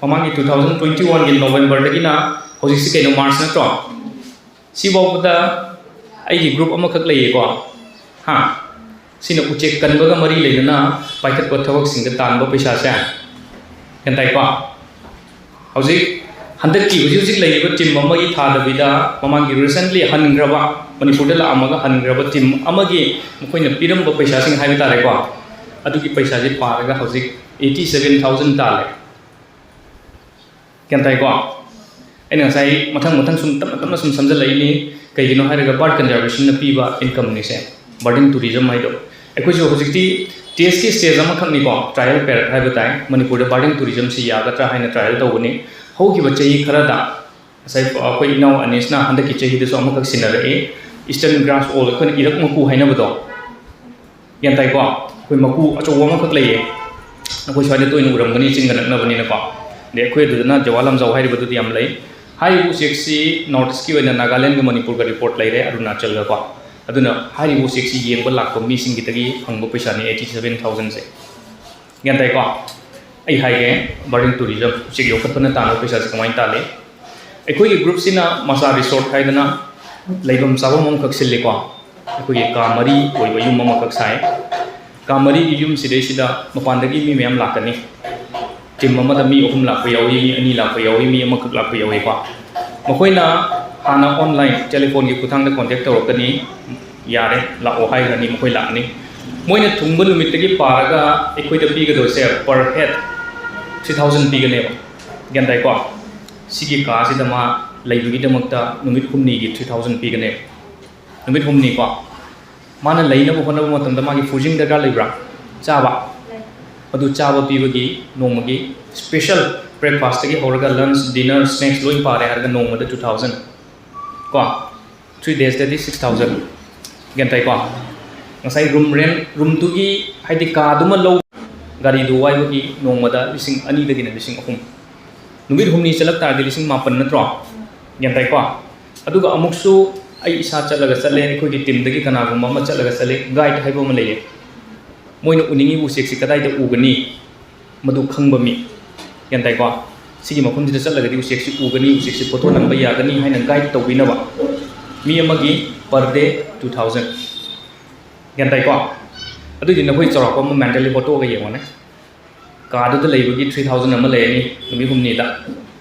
ꯃꯃꯥꯡꯒꯤ ꯇꯨ ꯊꯥꯎꯖꯟ ꯇ꯭ꯋꯦꯟꯇꯤ ꯋꯥꯟꯒꯤ ꯅꯣꯕꯦꯝꯕꯔꯗꯒꯤꯅ ꯍꯧꯖꯤꯛꯁꯤ ꯀꯩꯅꯣ, ꯃꯥꯔꯆ ꯅꯠꯇ꯭ꯔꯣ? ꯁꯤꯐꯥꯎꯕꯗ ꯑꯩꯒꯤ ꯒ꯭ꯔꯨꯞ ꯑꯃꯈꯛ ꯂꯩꯌꯦꯀꯣ꯫ ꯍꯥ? ꯁꯤꯅ ꯎꯆꯦꯛ ꯀꯟꯕꯒ ꯃꯔꯤ ꯂꯩꯅꯅ ꯄꯥꯏꯈꯠꯄ ꯊꯕꯛꯁꯤꯡꯗ ꯇꯥꯟꯕ ꯄꯩꯁꯥꯁꯦ꯫ ꯒ꯭ꯌꯥꯟ ꯇꯥꯏꯀꯣ? ꯍꯧꯖꯤꯛ ꯍꯟꯗꯛꯀꯤ ꯍꯧꯖꯤꯛ ꯍꯧꯖꯤꯛ ꯂꯩꯔꯤꯕ ꯇꯤꯝ ꯑꯃꯒꯤ ꯊꯥꯗꯕꯤꯗ ꯃꯃꯥꯡꯒꯤ ꯔꯤꯁꯦꯟꯠꯂꯤ ꯍꯟꯈ꯭ꯔꯕ, ꯃꯅꯤꯄꯨꯔꯗ ꯂꯥꯛꯑꯝꯃꯒ ꯍꯟꯈ꯭ꯔꯕ ꯇꯤꯝ ꯑꯃꯒꯤ ꯃꯈꯣꯏꯅ ꯄꯤꯔꯝꯕ ꯄꯩꯁꯥꯁꯤꯡ ꯍꯥꯏꯕ ꯇꯥꯔꯦꯀꯣ, ꯑꯗꯨꯒꯤ ꯄꯩꯁꯥꯁꯦ ꯄꯥꯔꯒ ꯍꯧꯖꯤꯛ ꯑꯩꯠꯇꯤ ꯁꯚꯦꯟ ꯊꯥꯎꯖꯟ ꯇꯥꯜꯂꯦ꯫ ꯒ꯭ꯌꯥꯟ ꯇꯥꯏꯀꯣ? ꯑꯩꯅ ꯉꯁꯥꯏ ꯃꯊꯪ ꯃꯊꯪ ꯁꯨꯝ ꯇꯞꯅ ꯇꯞꯅ ꯁꯨꯝ ꯁꯝꯖꯜꯂꯛꯏꯅꯤ꯫ ꯀꯩꯒꯤꯅꯣ ꯍꯥꯏꯔꯒ ꯕꯥꯔꯠ ꯀꯟꯖꯥꯔꯕꯦꯁꯟꯅ ꯄꯤꯕ ꯏꯟꯀꯝꯅꯤꯁꯦ, ꯕꯥꯔꯗꯤꯡ ꯇꯨꯔꯤꯖꯝ ꯍꯥꯏꯗꯣ꯫ ꯑꯩꯈꯣꯏꯁꯨ ꯍꯧꯖꯤꯛꯇꯤ ꯇꯦꯁꯀꯤ ꯁ꯭ꯇꯦꯖ ꯑꯃꯈꯛꯅꯤꯀꯣ, ꯇ꯭ꯔꯥꯏꯌꯦꯜ ꯄꯦꯔꯠ ꯍꯥꯏꯕ ꯇꯥꯏ, ꯃꯅꯤꯄꯨꯔꯗ ꯕꯥꯔꯗꯤꯡ ꯇꯨꯔꯤꯖꯝꯁꯤ ꯌꯥꯒꯗ꯭ꯔꯥ ꯍꯥꯏꯅ ꯇ꯭ꯔꯥꯏꯌꯦꯜ ꯇꯧꯕꯅꯤ꯫ ꯍꯧꯈꯤꯕ ꯆꯍꯤ ꯈꯔꯗ ꯉꯁꯥꯏ ꯑꯩꯈꯣꯏ ꯏꯅꯥꯎ ꯑꯅꯤꯁꯅ ꯍꯟꯗꯛꯀꯤ ꯆꯍꯤꯗꯁꯨ ꯑꯃꯈꯛ ꯁꯤꯟꯅꯔꯛꯏ, ꯏꯁꯇꯔꯟ ꯒ꯭ꯔꯥꯁ ꯑꯣꯜ, ꯑꯩꯈꯣꯏꯅ ꯏꯔꯛ ꯃꯀꯨ ꯍꯥꯏꯅꯕꯗꯣ, ꯒ꯭ꯌꯥꯟ ꯇꯥꯏꯀꯣ? ꯑꯩꯈꯣꯏ ꯃꯀꯨ ꯑꯆꯧꯕ ꯑꯃꯈꯛ ꯂꯩꯌꯦ, ꯑꯩꯈꯣꯏ ꯁ꯭ꯋꯥꯏꯗ ꯇꯣꯏꯅ ꯎꯔꯝꯒꯅꯤ, ꯆꯤꯡꯒ ꯅꯛꯅꯕꯅꯤꯅꯀꯣ꯫ ꯑꯗꯩ ꯑꯩꯈꯣꯏ ꯑꯗꯨꯗꯅ ꯖꯋꯥ ꯂꯝꯖꯥꯎ ꯍꯥꯏꯔꯤꯕꯗꯨꯗꯤ ꯌꯥꯝ ꯂꯩ꯫ ꯍꯥꯏꯔꯤꯕ ꯎꯆꯦꯛꯁꯤ ꯅꯣꯔꯠ ꯏꯁꯀꯤ ꯑꯣꯏꯅ ꯅꯥꯒꯥꯂꯦꯟꯒ ꯃꯅꯤꯄꯨꯔꯒ ꯔꯤꯄꯣꯔꯠ ꯂꯩꯔꯦ, ꯑꯔꯨꯅꯥꯆꯜꯒꯀꯣ꯫ ꯑꯗꯨꯅ ꯍꯥꯏꯔꯤꯕ ꯎꯆꯦꯛꯁꯤ ꯌꯦꯡꯕ ꯂꯥꯛꯄ ꯃꯤꯁꯤꯡꯒꯤꯗꯒꯤ ꯐꯪꯕ ꯄꯩꯁꯥꯅꯤ eighty seven thousandꯁꯦ꯫ ꯒ꯭ꯌꯥꯟ ꯇꯥꯏꯀꯣ? ꯑꯩ ꯍꯥꯏꯒꯦ, ꯕꯥꯔꯗꯤꯡ ꯇꯨꯔꯤꯖꯝ, ꯎꯆꯦꯛ ꯌꯣꯛꯈꯠꯄꯅ ꯇꯥꯟꯕ ꯄꯩꯁꯥꯁꯦ ꯀꯃꯥꯏꯅ ꯇꯥꯜꯂꯤ? ꯑꯩꯈꯣꯏꯒꯤ ꯒ꯭ꯔꯨꯞꯁꯤꯅ ꯃꯆꯥ ꯔꯤꯁꯣꯔꯠ ꯍꯥꯏꯗꯅ ꯂꯩꯐꯝ ꯆꯥꯐꯝ ꯑꯃꯈꯛ ꯁꯤꯜꯂꯤꯀꯣ꯫ ꯑꯩꯈꯣꯏꯒꯤ ꯀꯥ ꯃꯔꯤ ꯑꯣꯏꯕ ꯌꯨꯝ ꯑꯃꯈꯛ ꯁꯥꯏ꯫ ꯀꯥ ꯃꯔꯤꯒꯤ ꯌꯨꯝꯁꯤꯗꯩꯁꯤꯗ ꯃꯄꯥꯟꯗꯒꯤ ꯃꯤ ꯃꯌꯥꯝ ꯂꯥꯛꯀꯅꯤ꯫ ꯇꯤꯝ ꯑꯃꯗ ꯃꯤ ꯑꯍꯨꯝ ꯂꯥꯛꯄ ꯌꯥꯎꯏ, ꯃꯤ ꯑꯅꯤ ꯂꯥꯛꯄ ꯌꯥꯎꯏ, ꯃꯤ ꯑꯃꯈꯛ ꯂꯥꯛꯄ ꯌꯥꯎꯏꯀꯣ꯫ ꯃꯈꯣꯏꯅ ꯍꯥꯟꯅ ꯑꯣꯟꯂꯥꯏꯟ ꯇꯦꯂꯤꯐꯣꯟꯒꯤ ꯈꯨꯠꯊꯥꯡꯗ ꯀꯣꯟꯇꯦꯛ ꯇꯧꯔꯛꯀꯅꯤ, ꯌꯥꯔꯦ ꯂꯥꯛꯑꯣ ꯍꯥꯏꯈ꯭ꯔꯅꯤ, ꯃꯈꯣꯏ ꯂꯥꯛꯑꯅꯤ꯫ ꯃꯣꯏꯅ ꯊꯨꯡꯕ ꯅꯨꯃꯤꯠꯇꯒꯤ ꯄꯥꯔꯒ ꯑꯩꯈꯣꯏꯗ ꯄꯤꯒꯗꯣꯏꯁꯦ per head three thousand ꯄꯤꯒꯅꯦꯕ꯫ ꯒ꯭ꯌꯥꯟ ꯇꯥꯏꯀꯣ? ꯁꯤꯒꯤ ꯀꯥꯁꯤꯗ ꯃꯥ ꯂꯩꯕꯒꯤꯗꯃꯛꯇ ꯅꯨꯃꯤꯠ ꯍꯨꯝꯅꯤꯒꯤ three thousand ꯄꯤꯒꯅꯦꯕ꯫ ꯅꯨꯃꯤꯠ ꯍꯨꯝꯅꯤꯀꯣ꯫ ꯃꯥꯅ ꯂꯩꯅꯕ ꯍꯣꯠꯅꯕ ꯃꯇꯝꯗ ꯃꯥꯒꯤ ꯐꯨꯖꯤꯡ ꯗꯔꯀꯥꯔ ꯂꯩꯕ꯭ꯔꯥ? ꯆꯥꯕ꯫ ꯑꯗꯨ ꯆꯥꯕ ꯄꯤꯕꯒꯤ ꯅꯣꯡꯃꯒꯤ special breakfastꯇꯒꯤ ꯍꯧꯔꯒ lunch, dinner, snacks ꯂꯣꯏ ꯄꯥꯔꯦ ꯍꯥꯏꯔꯒ ꯅꯣꯡꯃꯗ two thousand ꯀꯣ꯫ Three daysꯇꯗꯤ six thousand꯫ ꯒ꯭ꯌꯥꯟ ꯇꯥꯏꯀꯣ? ꯉꯁꯥꯏ ꯔꯨꯝ ꯔꯦꯟ, ꯔꯨꯝꯗꯨꯒꯤ ꯍꯥꯏꯗꯤ ꯀꯥꯗꯨꯃ ꯂꯧ, ꯒꯥꯔꯤꯗꯨ ꯋꯥꯏꯕꯒꯤ ꯅꯣꯡꯃꯗ ꯂꯤꯁꯤꯡ ꯑꯅꯤꯗꯒꯤꯅ ꯂꯤꯁꯤꯡ ꯑꯍꯨꯝ꯫ ꯅꯨꯃꯤꯠ ꯍꯨꯝꯅꯤ ꯆꯠꯂꯛ ꯇꯥꯔꯗꯤ ꯂꯤꯁꯤꯡ ꯃꯥꯄꯟ ꯅꯠꯇ꯭ꯔꯣ? ꯒ꯭ꯌꯥꯟ ꯇꯥꯏꯀꯣ? ꯑꯗꯨꯒ ꯑꯃꯨꯛꯁꯨ ꯑꯩ ꯏꯁꯥ ꯆꯠꯂꯒ ꯆꯠꯂꯦ, ꯑꯩꯈꯣꯏꯒꯤ ꯇꯤꯝꯗꯒꯤ ꯀꯅꯥꯒꯨꯝꯕ ꯑꯃ ꯆꯠꯂꯒ ꯆꯠꯂꯦ, ꯒꯥꯏꯗ ꯍꯥꯏꯕ ꯑꯃ ꯂꯩꯌꯦ꯫ ꯃꯣꯏꯅ ꯎꯅꯤꯡꯉꯤꯕ ꯎꯆꯦꯛꯁꯤ ꯀꯗꯥꯏꯗ ꯎꯒꯅꯤ, ꯃꯗꯨ ꯈꯪꯕ ꯃꯤ꯫ ꯒ꯭ꯌꯥꯟ ꯇꯥꯏꯀꯣ? ꯁꯤꯒꯤ ꯃꯐꯝꯁꯤꯗ ꯆꯠꯂꯒꯗꯤ ꯎꯆꯦꯛꯁꯤ ꯎꯒꯅꯤ, ꯎꯆꯦꯛꯁꯤ ꯐꯣꯇꯣ ꯅꯝꯕ ꯌꯥꯒꯅꯤ ꯍꯥꯏꯅ ꯒꯥꯏꯗ ꯇꯧꯕꯤꯅꯕ ꯃꯤ ꯑꯃꯒꯤ per day two thousand꯫ ꯒ꯭ꯌꯥꯟ ꯇꯥꯏꯀꯣ? ꯑꯗꯨꯏꯗꯤ ꯅꯈꯣꯏ ꯆꯥꯎꯔꯥꯛꯄ ꯑꯃ ꯃꯦꯟꯇꯦꯜꯂꯤ ꯍꯣꯠꯇꯣꯛꯑꯒ ꯌꯦꯡꯉꯣꯅꯦ꯫ ꯀꯥꯗꯨꯗ ꯂꯩꯕꯒꯤ three thousand ꯑꯃ ꯂꯩꯔꯅꯤ ꯅꯨꯃꯤꯠ ꯍꯨꯝꯅꯤꯗ,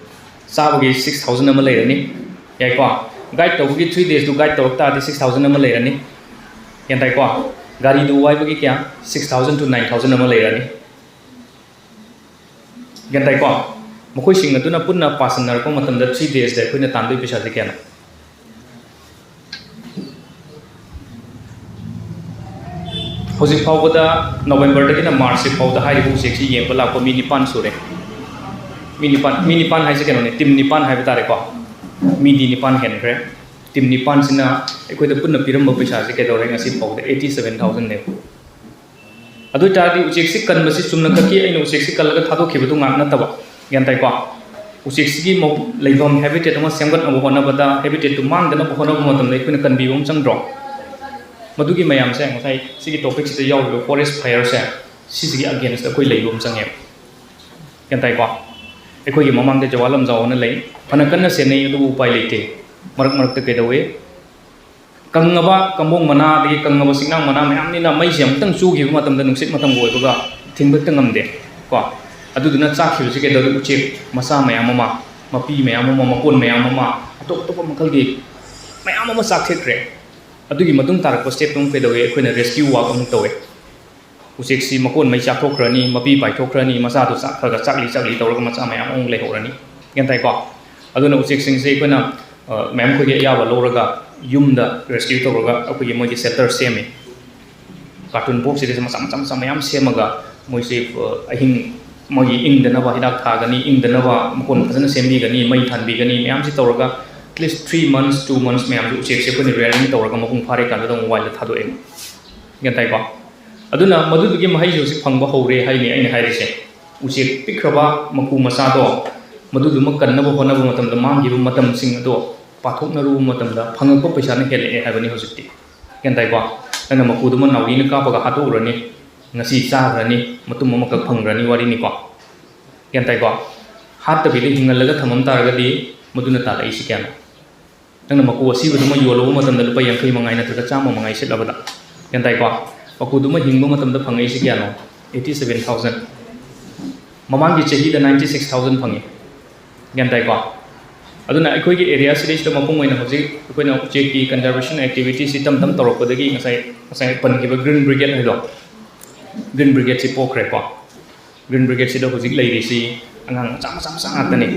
ꯆꯥꯕꯒꯤ six thousand ꯑꯃ ꯂꯩꯔꯅꯤ, ꯌꯥꯏꯀꯣ? ꯒꯥꯏꯗ ꯇꯧꯕꯒꯤ three daysꯇꯨ ꯒꯥꯏꯗ ꯇꯧꯔꯛ ꯇꯥꯔꯗꯤ six thousand ꯑꯃ ꯂꯩꯔꯅꯤ, ꯒ꯭ꯌꯥꯟ ꯇꯥꯏꯀꯣ? ꯒꯥꯔꯤꯗꯨ ꯋꯥꯏꯕꯒꯤ ꯀꯌꯥ? Six thousand to nine thousand ꯑꯃ ꯂꯩꯔꯅꯤ꯫ ꯒ꯭ꯌꯥꯟ ꯇꯥꯏꯀꯣ? ꯃꯈꯣꯏꯁꯤꯡ ꯑꯗꯨꯅ ꯄꯨꯟꯅ ꯄꯥꯁꯟꯅꯔꯛꯄ ꯃꯇꯝꯗ three daysꯇ ꯑꯩꯈꯣꯏꯅ ꯇꯥꯟꯗꯣꯏ ꯄꯩꯁꯥꯁꯦ ꯀꯌꯥꯅꯣ? ꯍꯧꯖꯤꯛ ꯐꯥꯎꯕꯗ, ꯅꯣꯕꯦꯝꯕꯔꯗꯒꯤꯅ ꯃꯥꯔꯆꯁꯤ ꯐꯥꯎꯗ ꯍꯥꯏꯔꯤꯕ ꯎꯆꯦꯛꯁꯤ ꯌꯦꯡꯕ ꯂꯥꯛꯄ ꯃꯤ ꯅꯤꯄꯥꯟ ꯁꯨꯔꯦ꯫ ꯃꯤ ꯅꯤꯄꯥꯟ, ꯃꯤ ꯅꯤꯄꯥꯟ ꯍꯥꯏꯁꯦ ꯀꯩꯅꯣꯅꯦ, ꯇꯤꯝ ꯅꯤꯄꯥꯟ ꯍꯥꯏꯕ ꯇꯥꯔꯦꯀꯣ꯫ ꯃꯤꯗꯤ ꯅꯤꯄꯥꯟ ꯍꯦꯟꯈ꯭ꯔꯦ꯫ ꯇꯤꯝ ꯅꯤꯄꯥꯟꯁꯤꯅ ꯑꯩꯈꯣꯏꯗ ꯄꯨꯟꯅ ꯄꯤꯔꯝꯕ ꯄꯩꯁꯥꯁꯦ ꯀꯩꯗꯧꯔꯦ, ꯉꯁꯤ ꯐꯥꯎꯕꯗ eighty seven thousand ꯅꯦꯕ꯫ ꯑꯗꯨ ꯑꯣꯏ ꯇꯥꯔꯗꯤ ꯎꯆꯦꯛꯁꯤ ꯀꯟꯕꯁꯤ ꯆꯨꯝꯅ ꯈꯛꯀꯤ ꯑꯩꯅ ꯎꯆꯦꯛꯁꯤ ꯀꯜꯂꯒ ꯊꯥꯗꯣꯛꯈꯤꯕꯗꯨ ꯉꯥꯛ ꯅꯠꯇꯕ, ꯒ꯭ꯌꯥꯟ ꯇꯥꯏꯀꯣ? ꯎꯆꯦꯛꯁꯤꯒꯤ ꯃꯧ-, ꯂꯩꯐꯝ, ꯍꯦꯕꯤꯇꯦꯠ ꯑꯃ ꯁꯦꯝꯒꯠꯅꯕ ꯍꯣꯠꯅꯕꯗ, ꯍꯦꯕꯤꯇꯦꯠꯇꯨ ꯃꯥꯡꯗꯅꯕ ꯍꯣꯠꯅꯕ ꯃꯇꯝꯗ ꯑꯩꯈꯣꯏꯅ ꯀꯟꯕꯤꯕ ꯑꯃ ꯆꯪꯗ꯭ꯔꯣ? ꯃꯗꯨꯒꯤ ꯃꯌꯥꯝꯁꯦ ꯉꯁꯥꯏ ꯁꯤꯒꯤ ꯇꯣꯄꯤꯛꯁꯤꯗ ꯌꯥꯎꯔꯤꯕ ꯐꯣꯔꯦꯁ ꯐꯥꯌꯔꯁꯦ, ꯁꯤꯁꯤꯒꯤ ꯑꯒꯦꯟꯁꯇ ꯑꯩꯈꯣꯏ ꯂꯩꯕ ꯑꯃ ꯆꯪꯉꯦꯕ꯫ ꯒ꯭ꯌꯥꯟ ꯇꯥꯏꯀꯣ? ꯑꯩꯈꯣꯏꯒꯤ ꯃꯃꯥꯡꯗ ꯖꯋꯥ ꯂꯝꯖꯥꯎ ꯑꯅ ꯂꯩ, ꯐꯅ ꯀꯟꯅ ꯁꯦꯟꯅꯩ, ꯑꯗꯨꯕꯨ ꯎꯄꯥꯏ ꯂꯩꯇꯦ꯫ ꯃꯔꯛ ꯃꯔꯛꯇ ꯀꯩꯗꯧꯋꯤ? ꯀꯪꯉꯕ ꯀꯝꯕꯣꯡ ꯃꯅꯥ, ꯑꯗꯒꯤ ꯀꯪꯉꯕ ꯆꯤꯡꯅꯥꯡ ꯃꯅꯥ ꯃꯌꯥꯝꯅꯤꯅ ꯃꯩꯁꯦ ꯑꯃꯨꯛꯇꯪ ꯆꯨꯈꯤꯕ ꯃꯇꯝꯗ ꯅꯨꯡꯁꯤꯠ ꯃꯇꯝꯒ ꯑꯣꯏꯕꯒ ꯊꯤꯡꯕ ꯍꯦꯛꯇ ꯉꯝꯗꯦ ꯀꯣ꯫ ꯑꯗꯨꯗꯨꯅ ꯆꯥꯛꯈꯤꯕꯁꯦ ꯀꯩꯗꯧꯔꯦ? ꯎꯆꯦꯛ ꯃꯆꯥ ꯃꯌꯥꯝ ꯑꯃ, ꯃꯄꯤ ꯃꯌꯥꯝ ꯑꯃ, ꯃꯀꯣꯟ ꯃꯌꯥꯝ ꯑꯃ, ꯑꯇꯣꯞ ꯑꯇꯣꯞꯄ ꯃꯈꯜꯒꯤ ꯃꯌꯥꯝ ꯑꯃ ꯆꯥꯛꯊꯦꯛꯈ꯭ꯔꯦ꯫ ꯑꯗꯨꯒꯤ ꯃꯇꯨꯡ ꯇꯥꯔꯛꯄ ꯁ꯭ꯇꯦꯞꯇ ꯑꯃꯨꯛ ꯀꯩꯗꯧꯋꯦ? ꯑꯩꯈꯣꯏꯅ ꯔꯦꯁꯀ꯭ꯌꯨ ꯋꯥꯛ ꯑꯃꯨꯛ ꯇꯧꯋꯦ꯫ ꯎꯆꯦꯛꯁꯤ ꯃꯀꯣꯟ ꯃꯩ ꯆꯥꯛꯊꯣꯛꯈ꯭ꯔꯅꯤ, ꯃꯄꯤ ꯄꯥꯏꯊꯣꯛꯈ꯭ꯔꯅꯤ, ꯃꯆꯥꯗꯣ ꯆꯥꯛ ꯈꯔ ꯈꯔ ꯆꯥꯛꯂꯤ ꯆꯥꯛꯂꯤ ꯇꯧꯔꯒ ꯃꯆꯥ ꯃꯌꯥꯝ ꯑꯃꯨꯛ ꯂꯩꯍꯧꯔꯅꯤ꯫ ꯒ꯭ꯌꯥꯟ ꯇꯥꯏꯀꯣ? ꯑꯗꯨꯅ ꯎꯆꯦꯛꯁꯤꯡꯁꯦ ꯑꯩꯈꯣꯏꯅ, ꯑ, ꯃꯌꯥꯝ ꯑꯩꯈꯣꯏꯒꯤ ꯑꯌꯥꯕ ꯂꯧꯔꯒ ꯌꯨꯝꯗ ꯔꯦꯁꯀ꯭ꯌꯨ ꯇꯧꯔꯒ ꯑꯩꯈꯣꯏꯒꯤ ꯃꯣꯏꯒꯤ ꯁꯦꯜꯇꯔ ꯁꯦꯝꯃꯤ꯫ ꯀꯥꯔꯇꯨꯟ ꯕꯣꯛꯁꯁꯤꯗ ꯃꯆꯥ ꯃꯆꯥ ꯃꯆꯥ ꯃꯌꯥꯝ ꯁꯦꯝꯃꯒ ꯃꯣꯏꯁꯦ, ꯑ, ꯑꯍꯤꯡ ꯃꯣꯏꯒꯤ ꯏꯪꯗꯅꯕ ꯍꯤꯗꯥꯛ ꯊꯥꯒꯅꯤ, ꯏꯪꯗꯅꯕ ꯃꯀꯣꯟ ꯐꯖꯅ ꯁꯦꯝꯕꯤꯒꯅꯤ, ꯃꯩ ꯊꯥꯟꯕꯤꯒꯅꯤ, ꯃꯌꯥꯝꯁꯤ ꯇꯧꯔꯒ at least three months, two months ꯃꯌꯥꯝꯁꯤ ꯎꯆꯦꯛꯁꯦ ꯑꯩꯈꯣꯏꯅ ꯔꯤꯌꯥꯔꯤꯡ ꯇꯧꯔꯒ ꯃꯄꯨꯡ ꯐꯥꯔꯦ ꯀꯥꯟꯗꯨꯗ ꯑꯃꯨꯛ ꯋꯥꯏꯜꯗ ꯊꯥꯗꯣꯛꯑꯦ꯫ ꯒ꯭ꯌꯥꯟ ꯇꯥꯏꯀꯣ? ꯑꯗꯨꯅ ꯃꯗꯨꯗꯨꯒꯤ ꯃꯍꯩꯁꯦ ꯍꯧꯖꯤꯛ ꯐꯪꯕ ꯍꯧꯔꯦ ꯍꯥꯏꯅꯤ ꯑꯩꯅ ꯍꯥꯏꯔꯤꯁꯦ꯫ ꯎꯆꯦꯛ ꯄꯤꯛꯈ꯭ꯔꯕ ꯃꯀꯨ ꯃꯆꯥꯗꯣ, ꯃꯗꯨꯗꯨꯃꯛ ꯀꯟꯅꯕ ꯍꯣꯠꯅꯕ ꯃꯇꯝꯗ ꯃꯥꯡꯈꯤꯕ ꯃꯇꯝꯁꯤꯡ ꯑꯗꯣ ꯄꯥꯊꯣꯛꯅꯔꯨꯕ ꯃꯇꯝꯗ ꯐꯪꯉꯛꯄ ꯄꯩꯁꯥꯅ ꯍꯦꯜꯂꯛꯑꯦ ꯍꯥꯏꯕꯅꯤ ꯍꯧꯖꯤꯛꯇꯤ꯫ ꯒ꯭ꯌꯥꯟ ꯇꯥꯏꯀꯣ? ꯅꯪꯅ ꯃꯀꯨꯗꯨꯃ ꯅꯥꯎꯔꯤꯅ ꯀꯥꯞꯄꯒ ꯍꯥꯠꯇꯣꯛꯎꯔꯅꯤ, ꯉꯁꯤ ꯆꯥꯈ꯭ꯔꯅꯤ, ꯃꯇꯨꯝ ꯑꯃꯈꯛ ꯐꯪꯈ꯭ꯔꯅꯤ ꯋꯥꯔꯤꯅꯤꯀꯣ꯫ ꯒ꯭ꯌꯥꯟ ꯇꯥꯏꯀꯣ? ꯍꯥꯠꯇꯕꯤꯗ ꯍꯤꯡꯍꯜꯂꯒ ꯊꯝꯃꯝ ꯇꯥꯔꯒꯗꯤ ꯃꯗꯨꯅ ꯇꯥꯜꯂꯛꯏꯁꯤ ꯀꯌꯥꯅꯣ? ꯅꯪꯅ ꯃꯀꯨ ꯑꯁꯤꯕꯗꯨꯃ ꯌꯣꯜꯂꯨꯕ ꯃꯇꯝꯗ ꯂꯨꯄꯥ ꯌꯥꯡꯈꯩ ꯃꯉꯥꯏ ꯅꯠꯇ꯭ꯔꯒ ꯆꯥꯝꯃ ꯃꯉꯥꯏ ꯁꯤꯠꯂꯕꯗ, ꯒ꯭ꯌꯥꯟ ꯇꯥꯏꯀꯣ? ꯃꯀꯨꯗꯨꯃ ꯍꯤꯡꯕ ꯃꯇꯝꯗ ꯐꯪꯉꯛꯏꯁꯤ ꯀꯌꯥꯅꯣ? Eighty seven thousand꯫ ꯃꯃꯥꯡꯒꯤ ꯆꯍꯤꯗ ninety six thousand ꯐꯪꯉꯤ꯫ ꯒ꯭ꯌꯥꯟ ꯇꯥꯏꯀꯣ? ꯑꯗꯨꯅ ꯑꯩꯈꯣꯏꯒꯤ ꯑꯦꯔꯤꯌꯥ ꯁꯤꯗꯩꯁꯤꯗ ꯃꯄꯨꯡ ꯑꯣꯏꯅ ꯍꯧꯖꯤꯛ ꯑꯩꯈꯣꯏꯅ ꯎꯆꯦꯛꯀꯤ ꯀꯟꯖꯔꯕꯦꯁꯟ ꯑꯦꯛꯇꯤꯚꯤꯇꯤꯁꯤ ꯇꯞ ꯇꯞ ꯇꯧꯔꯛꯄꯗꯒꯤ ꯉꯁꯥꯏ, ꯉꯁꯥꯏ ꯄꯟꯈꯤꯕ ꯒ꯭ꯔꯤꯟ ꯕ꯭ꯔꯤꯒꯦꯗ ꯍꯥꯏꯗꯣ, ꯒ꯭ꯔꯤꯟ ꯕ꯭ꯔꯤꯒꯦꯗꯁꯤ ꯄꯣꯛꯈ꯭ꯔꯦꯀꯣ꯫ ꯒ꯭ꯔꯤꯟ ꯕ꯭ꯔꯤꯒꯦꯗꯁꯤꯗ ꯍꯧꯖꯤꯛ ꯂꯩꯔꯤꯁꯤ ꯑꯉꯥꯡ ꯃꯆꯥ ꯃꯆꯥ ꯃꯆꯥ ꯉꯥꯛꯇꯅꯤ꯫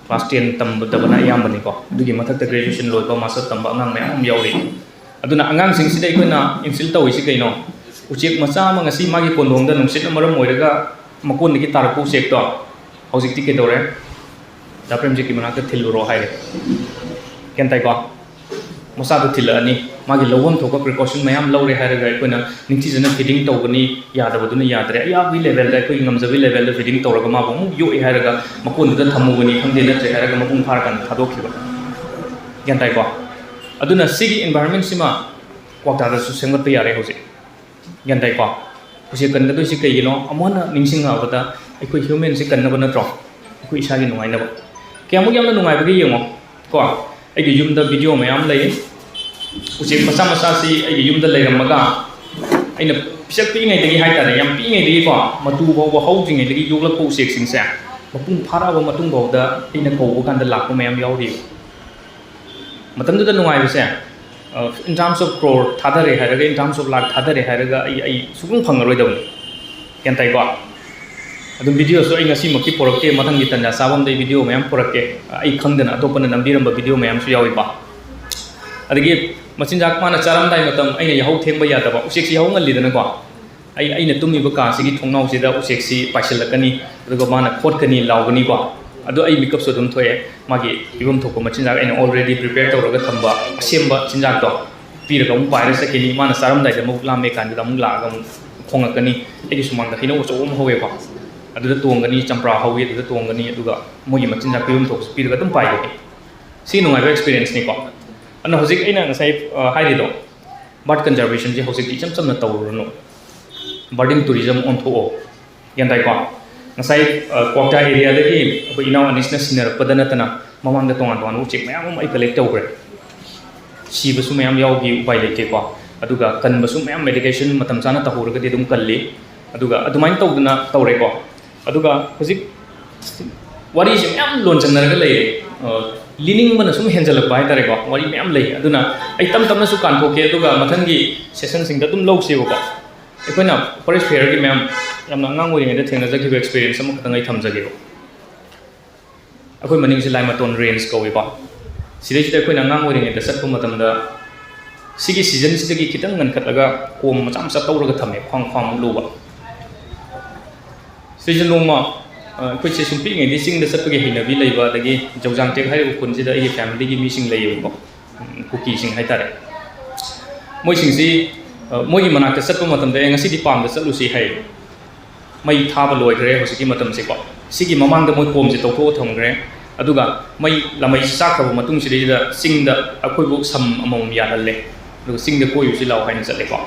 ꯀ꯭ꯂꯥꯁ ꯇꯦꯟ ꯇꯝꯕꯗꯕꯅ ꯑꯌꯥꯝꯕꯅꯤꯀꯣ꯫ ꯑꯗꯨꯒꯤ ꯃꯊꯛꯇ ꯒ꯭ꯔꯦꯖꯨꯑꯦꯁꯟ ꯂꯣꯏꯕ, ꯃꯥꯁꯇꯔ ꯇꯝꯕ ꯑꯉꯥꯡ ꯃꯌꯥꯝ ꯑꯃ ꯌꯥꯎꯔꯤ꯫ ꯑꯗꯨꯅ ꯑꯉꯥꯡꯁꯤꯡꯁꯤꯗ ꯑꯩꯈꯣꯏꯅ ꯏꯟꯁꯤꯜ ꯇꯧꯔꯤꯁꯤ ꯀꯩꯅꯣ? ꯎꯆꯦꯛ ꯃꯆꯥ ꯑꯃ ꯉꯁꯤ ꯃꯥꯒꯤ ꯀꯣꯟꯗꯣꯡꯗ ꯅꯨꯡꯁꯤꯠꯅ ꯃꯔꯝ ꯑꯣꯏꯔꯒ ꯃꯀꯣꯟꯗꯒꯤ ꯇꯥꯔꯛꯄ ꯎꯆꯦꯛꯇꯣ ꯍꯧꯖꯤꯛꯇꯤ ꯀꯩꯗꯧꯔꯦ? ꯗꯥ ꯄ꯭ꯔꯦꯝꯖꯤꯠꯀꯤ ꯃꯅꯥꯛꯇ ꯊꯤꯜꯂꯨꯔꯣ ꯍꯥꯏꯔꯦ꯫ ꯒ꯭ꯌꯥꯟ ꯇꯥꯏꯀꯣ? ꯃꯆꯥꯗꯣ ꯊꯤꯜꯂꯛꯑꯅꯤ, ꯃꯥꯒꯤ ꯂꯧꯐꯝ ꯊꯣꯛꯄ precaution ꯃꯌꯥꯝ ꯂꯧꯔꯦ ꯍꯥꯏꯔꯒ ꯑꯩꯈꯣꯏꯅ ꯅꯤꯡꯊꯤꯖꯅ feeding ꯇꯧꯒꯅꯤ, ꯌꯥꯗꯕꯗꯨꯅ ꯌꯥꯗ꯭ꯔꯦ, ꯑꯌꯥꯕꯒꯤ levelꯗ, ꯑꯩꯈꯣꯏꯒꯤ ꯉꯝꯖꯕꯒꯤ levelꯗ feeding ꯇꯧꯔꯒ ꯃꯥꯕꯨ ꯑꯃꯨꯛ ꯌꯣꯛꯑꯦ ꯍꯥꯏꯔꯒ ꯃꯀꯣꯟꯗꯨꯗ ꯊꯝꯃꯨꯕꯅꯤ ꯈꯪꯗꯦ, ꯅꯠꯇ꯭ꯔꯦ ꯍꯥꯏꯔꯒ ꯃꯄꯨꯡ ꯐꯥꯔꯀꯥꯟꯗ ꯊꯥꯗꯣꯛꯈꯤꯕ꯫ ꯒ꯭ꯌꯥꯟ ꯇꯥꯏꯀꯣ? ꯑꯗꯨꯅ ꯁꯤꯒꯤ environmentꯁꯤꯃ ꯀ꯭ꯋꯥꯛꯇꯥꯗꯁꯨ ꯁꯦꯝꯒꯠꯄ ꯌꯥꯔꯦ ꯍꯧꯖꯤꯛ꯫ ꯒ꯭ꯌꯥꯟ ꯇꯥꯏꯀꯣ? ꯎꯆꯦꯛ ꯀꯟꯒꯗꯣꯏꯁꯤ ꯀꯩꯒꯤꯅꯣ? ꯑꯃꯨꯛ ꯍꯟꯅ ꯅꯤꯡꯁꯤꯡꯉꯛꯑꯕꯗ ꯑꯩꯈꯣꯏ humanꯁꯤ ꯀꯟꯅꯕ ꯅꯠꯇ꯭ꯔꯣ? ꯑꯩꯈꯣꯏ ꯏꯁꯥꯒꯤ ꯅꯨꯡꯉꯥꯏꯅꯕ꯫ ꯀꯌꯥꯃꯨꯛ ꯌꯥꯝꯅ ꯅꯨꯡꯉꯥꯏꯕꯒꯦ ꯌꯦꯡꯉꯣ ꯀꯣ꯫ ꯑꯩꯒꯤ ꯌꯨꯝꯗ video ꯃꯌꯥꯝ ꯂꯩ꯫ ꯎꯆꯦꯛ ꯃꯆꯥ ꯃꯆꯥꯁꯤ ꯑꯩꯒꯤ ꯌꯨꯝꯗ ꯂꯩꯔꯝꯃꯒ ꯑꯩꯅ ꯄꯤꯁꯛ ꯄꯤꯛꯏꯉꯩꯗꯒꯤ ꯍꯥꯏꯇꯥꯔꯦ, ꯌꯥꯝ ꯄꯤꯛꯏꯉꯩꯗꯒꯤꯀꯣ, ꯃꯇꯨ ꯐꯥꯎꯕ ꯍꯧꯗ꯭ꯔꯤꯉꯩꯗꯒꯤ ꯌꯣꯛꯂꯛꯄ ꯎꯆꯦꯛꯁꯤꯡꯁꯦ ꯃꯄꯨꯡ ꯐꯥꯔꯛꯑꯕ ꯃꯇꯨꯡ ꯐꯥꯎꯗ ꯑꯩꯅ ꯀꯧꯕ ꯀꯥꯟꯗ ꯂꯥꯛꯄ ꯃꯌꯥꯝ ꯌꯥꯎꯔꯤꯕ꯫ ꯃꯇꯝꯗꯨꯗ ꯅꯨꯡꯉꯥꯏꯕꯁꯦ, ꯑ, in terms of crore ꯊꯥꯗꯔꯦ ꯍꯥꯏꯔꯒ, in terms of ꯂꯥꯛ ꯊꯥꯗꯔꯦ ꯍꯥꯏꯔꯒ ꯑꯩ, ꯑꯩ ꯁꯨꯡꯐꯪ ꯐꯪꯉꯔꯣꯏꯗꯕꯅꯤ꯫ ꯒ꯭ꯌꯥꯟ ꯇꯥꯏꯀꯣ? ꯑꯗꯨꯝ videoꯁꯨ ꯑꯩ ꯉꯁꯤꯃꯛꯇꯤ ꯄꯣꯔꯛꯇꯦ, ꯃꯊꯪꯒꯤ ꯇꯟꯖꯥ ꯆꯥꯕ ꯑꯝꯗ ꯑꯩ video ꯃꯌꯥꯝ ꯄꯣꯔꯛꯀꯦ꯫ ꯑꯩ ꯈꯪꯗꯅ ꯑꯇꯣꯞꯄꯅ ꯅꯝꯕꯤꯔꯝꯕ video ꯃꯌꯥꯝꯁꯨ ꯌꯥꯎꯏꯀꯣ꯫ ꯑꯗꯒꯤ ꯃꯆꯤꯟꯖꯥꯛ ꯃꯥꯅ ꯆꯥꯔꯝꯗꯥꯏ ꯃꯇꯝ, ꯑꯩꯅ ꯌꯥꯍꯧ ꯊꯦꯡꯕ ꯌꯥꯗꯕ, ꯎꯆꯦꯛꯁꯤ ꯌꯥꯍꯧ ꯉꯜꯂꯤꯗꯅꯀꯣ꯫ ꯑꯩ, ꯑꯩꯅ ꯇꯨꯝꯃꯤꯕ ꯀꯥꯁꯤꯒꯤ ꯊꯣꯡꯅꯥꯎꯁꯤꯗ ꯎꯆꯦꯛꯁꯤ ꯄꯥꯏꯁꯤꯜꯂꯛꯀꯅꯤ, ꯑꯗꯨꯒ ꯃꯥꯅ ꯈꯣꯠꯀꯅꯤ, ꯂꯥꯎꯒꯅꯤꯀꯣ꯫ ꯑꯗꯣ ꯑꯩ ꯃꯤꯀꯞꯁꯨ ꯑꯗꯨꯝ ꯊꯣꯛꯑꯦ꯫ ꯃꯥꯒꯤ ꯄꯤꯐꯝ ꯊꯣꯛꯄ ꯃꯆꯤꯟꯖꯥꯛ ꯑꯩꯅ already prepare ꯇꯧꯔꯒ ꯊꯝꯕ ꯑꯁꯦꯝꯕ ꯆꯤꯟꯖꯥꯛꯇꯣ ꯄꯤꯔꯒ ꯑꯃꯨꯛ ꯄꯥꯏꯔ ꯆꯠꯈꯤꯅꯤ꯫ ꯃꯥꯅ ꯆꯥꯔꯝꯗꯥꯏꯗ ꯑꯃꯨꯛ ꯂꯥꯝꯃꯦ ꯀꯥꯟꯗꯨꯗ ꯑꯃꯨꯛ ꯂꯥꯛꯑꯒ ꯑꯃꯨꯛ ꯈꯣꯡꯉꯛꯀꯅꯤ꯫ ꯑꯩꯒꯤ ꯁꯨꯃꯥꯡꯗ ꯍꯩꯅꯧ ꯑꯆꯧꯕ ꯑꯃ ꯍꯧꯋꯦꯀꯣ, ꯑꯗꯨꯗ ꯇꯣꯡꯒꯅꯤ, ꯆꯝꯄ꯭ꯔꯥ ꯍꯧꯋꯤ, ꯑꯗꯨꯗ ꯇꯣꯡꯒꯅꯤ, ꯑꯗꯨꯒ ꯃꯣꯏꯒꯤ ꯃꯆꯤꯟꯖꯥꯛ ꯄꯤꯐꯝ ꯊꯣꯛꯄꯁꯨ ꯄꯤꯔꯒ ꯑꯗꯨꯝ ꯄꯥꯏꯒꯅꯤ꯫ ꯁꯤ ꯅꯨꯡꯉꯥꯏꯕ experienceꯅꯤꯀꯣ꯫ ꯑꯗꯨꯅ ꯍꯧꯖꯤꯛ ꯑꯩꯅ ꯉꯁꯥꯏ, ꯑ, ꯍꯥꯏꯔꯤꯗꯣ, bird conservationꯁꯦ ꯍꯧꯖꯤꯛꯇꯤ ꯏꯆꯝ ꯆꯝꯅ ꯇꯧꯔꯨꯔꯅꯨ, birding tourism ꯑꯣꯟꯊꯣꯛꯑꯣ꯫ ꯒ꯭ꯌꯥꯟ ꯇꯥꯏꯀꯣ? ꯉꯁꯥꯏ, ꯑ, ꯀ꯭ꯋꯥꯛꯇꯥ areaꯗꯒꯤ ꯑꯩꯈꯣꯏ ꯏꯅꯥꯎ ꯑꯅꯤꯁꯤꯅ ꯁꯤꯟꯅꯔꯛꯄꯗ ꯅꯠꯇꯅ ꯃꯃꯥꯡꯗ ꯇꯣꯉꯥꯟ ꯇꯣꯉꯥꯟꯕ ꯎꯆꯦꯛ ꯃꯌꯥꯝ ꯑꯃ ꯑꯩ collect ꯇꯧꯈ꯭ꯔꯦ꯫ ꯁꯤꯕꯁꯨ ꯃꯌꯥꯝ ꯌꯥꯎꯈꯤ, ꯎꯄꯥꯏ ꯂꯩꯇꯦꯀꯣ꯫ ꯑꯗꯨꯒ ꯀꯟꯕꯁꯨ ꯃꯌꯥꯝ medication ꯃꯇꯝ ꯆꯥꯅ ꯇꯧꯍꯧꯔꯒꯗꯤ ꯑꯗꯨꯝ ꯀꯜꯂꯤ꯫ ꯑꯗꯨꯒ ꯑꯗꯨꯃꯥꯏꯅ ꯇꯧꯗꯅ ꯇꯧꯔꯦꯀꯣ꯫ ꯑꯗꯨꯒ ꯍꯧꯖꯤꯛ ꯋꯥꯔꯤꯁꯦ ꯃꯌꯥꯝ ꯂꯣꯟꯁꯤꯟꯅꯔꯒ ꯂꯩꯔꯦ꯫ ꯑ, ꯂꯤꯅꯤꯡꯕꯅ ꯁꯨꯝ ꯍꯦꯟꯖꯜꯂꯛꯄ ꯍꯥꯏꯇꯥꯔꯦꯀꯣ꯫ ꯋꯥꯔꯤ ꯃꯌꯥꯝ ꯂꯩ꯫ ꯑꯗꯨꯅ ꯑꯩ ꯇꯞ ꯇꯞꯅꯁꯨ ꯀꯥꯟꯊꯣꯛꯀꯦ, ꯑꯗꯨꯒ ꯃꯊꯪꯒꯤ sessionꯁꯤꯡꯗ ꯑꯗꯨꯝ ꯂꯧꯁꯦꯕꯀꯣ꯫ ꯑꯩꯈꯣꯏꯅ forest fairꯒꯤ ꯃꯌꯥꯝ ꯌꯥꯝꯅ ꯑꯉꯥꯡ ꯑꯣꯏꯔꯤꯉꯩꯗ ꯊꯦꯡꯅꯖꯈꯤꯕ experience ꯑꯃꯈꯛꯇꯪ ꯑꯩ ꯊꯝꯖꯒꯦꯕ꯫ ꯑꯩꯈꯣꯏ ꯃꯅꯤꯡꯁꯦ ꯂꯥꯏꯃꯇꯣꯟ range ꯀꯧꯏꯀꯣ꯫ ꯁꯤꯗꯩꯁꯤꯗ ꯑꯩꯈꯣꯏꯅ ꯑꯉꯥꯡ ꯑꯣꯏꯔꯤꯉꯩꯗ ꯆꯠꯄ ꯃꯇꯝꯗ ꯁꯤꯒꯤ ꯁꯤꯖꯟꯁꯤꯗꯒꯤ ꯈꯤꯇꯪ ꯉꯟꯈꯠꯂꯒ ꯀꯣꯝ ꯃꯆꯥ ꯃꯆꯥ ꯇꯧꯔꯒ ꯊꯝꯃꯦ, ꯈ꯭ꯋꯥꯡ ꯈ꯭ꯋꯥꯡꯃꯨꯛ ꯂꯨꯕ꯫ ꯁꯤꯁꯨ ꯅꯣꯡꯃ, ꯑ, ꯑꯩꯈꯣꯏꯁꯦ ꯁꯨꯝ ꯄꯤꯛꯏꯉꯩꯗꯒꯤ ꯆꯤꯡꯗ ꯆꯠꯄꯒꯤ ꯍꯩꯅꯕꯤ ꯂꯩꯕ, ꯑꯗꯒꯤ ꯖꯧꯖꯥꯡꯇꯦꯛ ꯍꯥꯏꯔꯤꯕ ꯈꯨꯟꯁꯤꯗ ꯑꯩꯒꯤ ꯐꯦꯃꯤꯂꯤꯒꯤ ꯃꯤꯁꯤꯡ ꯂꯩꯌꯦꯕꯀꯣ, ꯎꯝ, ꯀꯨꯀꯤꯁꯤꯡ ꯍꯥꯏꯇꯥꯔꯦ꯫ ꯃꯣꯏꯁꯤꯡꯁꯤ, ꯑ, ꯃꯣꯏꯒꯤ ꯃꯅꯥꯛꯇ ꯆꯠꯄ ꯃꯇꯝꯗ, "ꯑꯦ, ꯉꯁꯤꯗꯤ ꯄꯥꯝꯗ ꯆꯠꯂꯨꯁꯤ" ꯍꯥꯏ꯫ ꯃꯩ ꯊꯥꯕ ꯂꯣꯏꯈ꯭ꯔꯦ ꯍꯧꯖꯤꯛꯀꯤ ꯃꯇꯝꯁꯦꯀꯣ꯫ ꯁꯤꯒꯤ ꯃꯃꯥꯡꯗ ꯃꯣꯏ ꯀꯣꯝꯁꯦ ꯇꯧꯊꯣꯛꯑ ꯊꯝꯈ꯭ꯔꯦ꯫ ꯑꯗꯨꯒ ꯃꯩ, ꯂꯥꯃꯩ ꯆꯥꯛꯈ꯭ꯔꯕ ꯃꯇꯨꯡꯁꯤꯗꯩꯗ ꯆꯤꯡꯗ ꯑꯩꯈꯣꯏꯕꯨ ꯁꯝ ꯑꯃꯃꯝ ꯌꯥꯜꯍꯜꯂꯦ꯫ ꯑꯗꯨꯒ ꯆꯤꯡꯗ ꯀꯣꯏꯔꯨꯁꯤ ꯂꯥꯛꯑꯣ ꯍꯥꯏꯅ ꯆꯠꯂꯦꯀꯣ꯫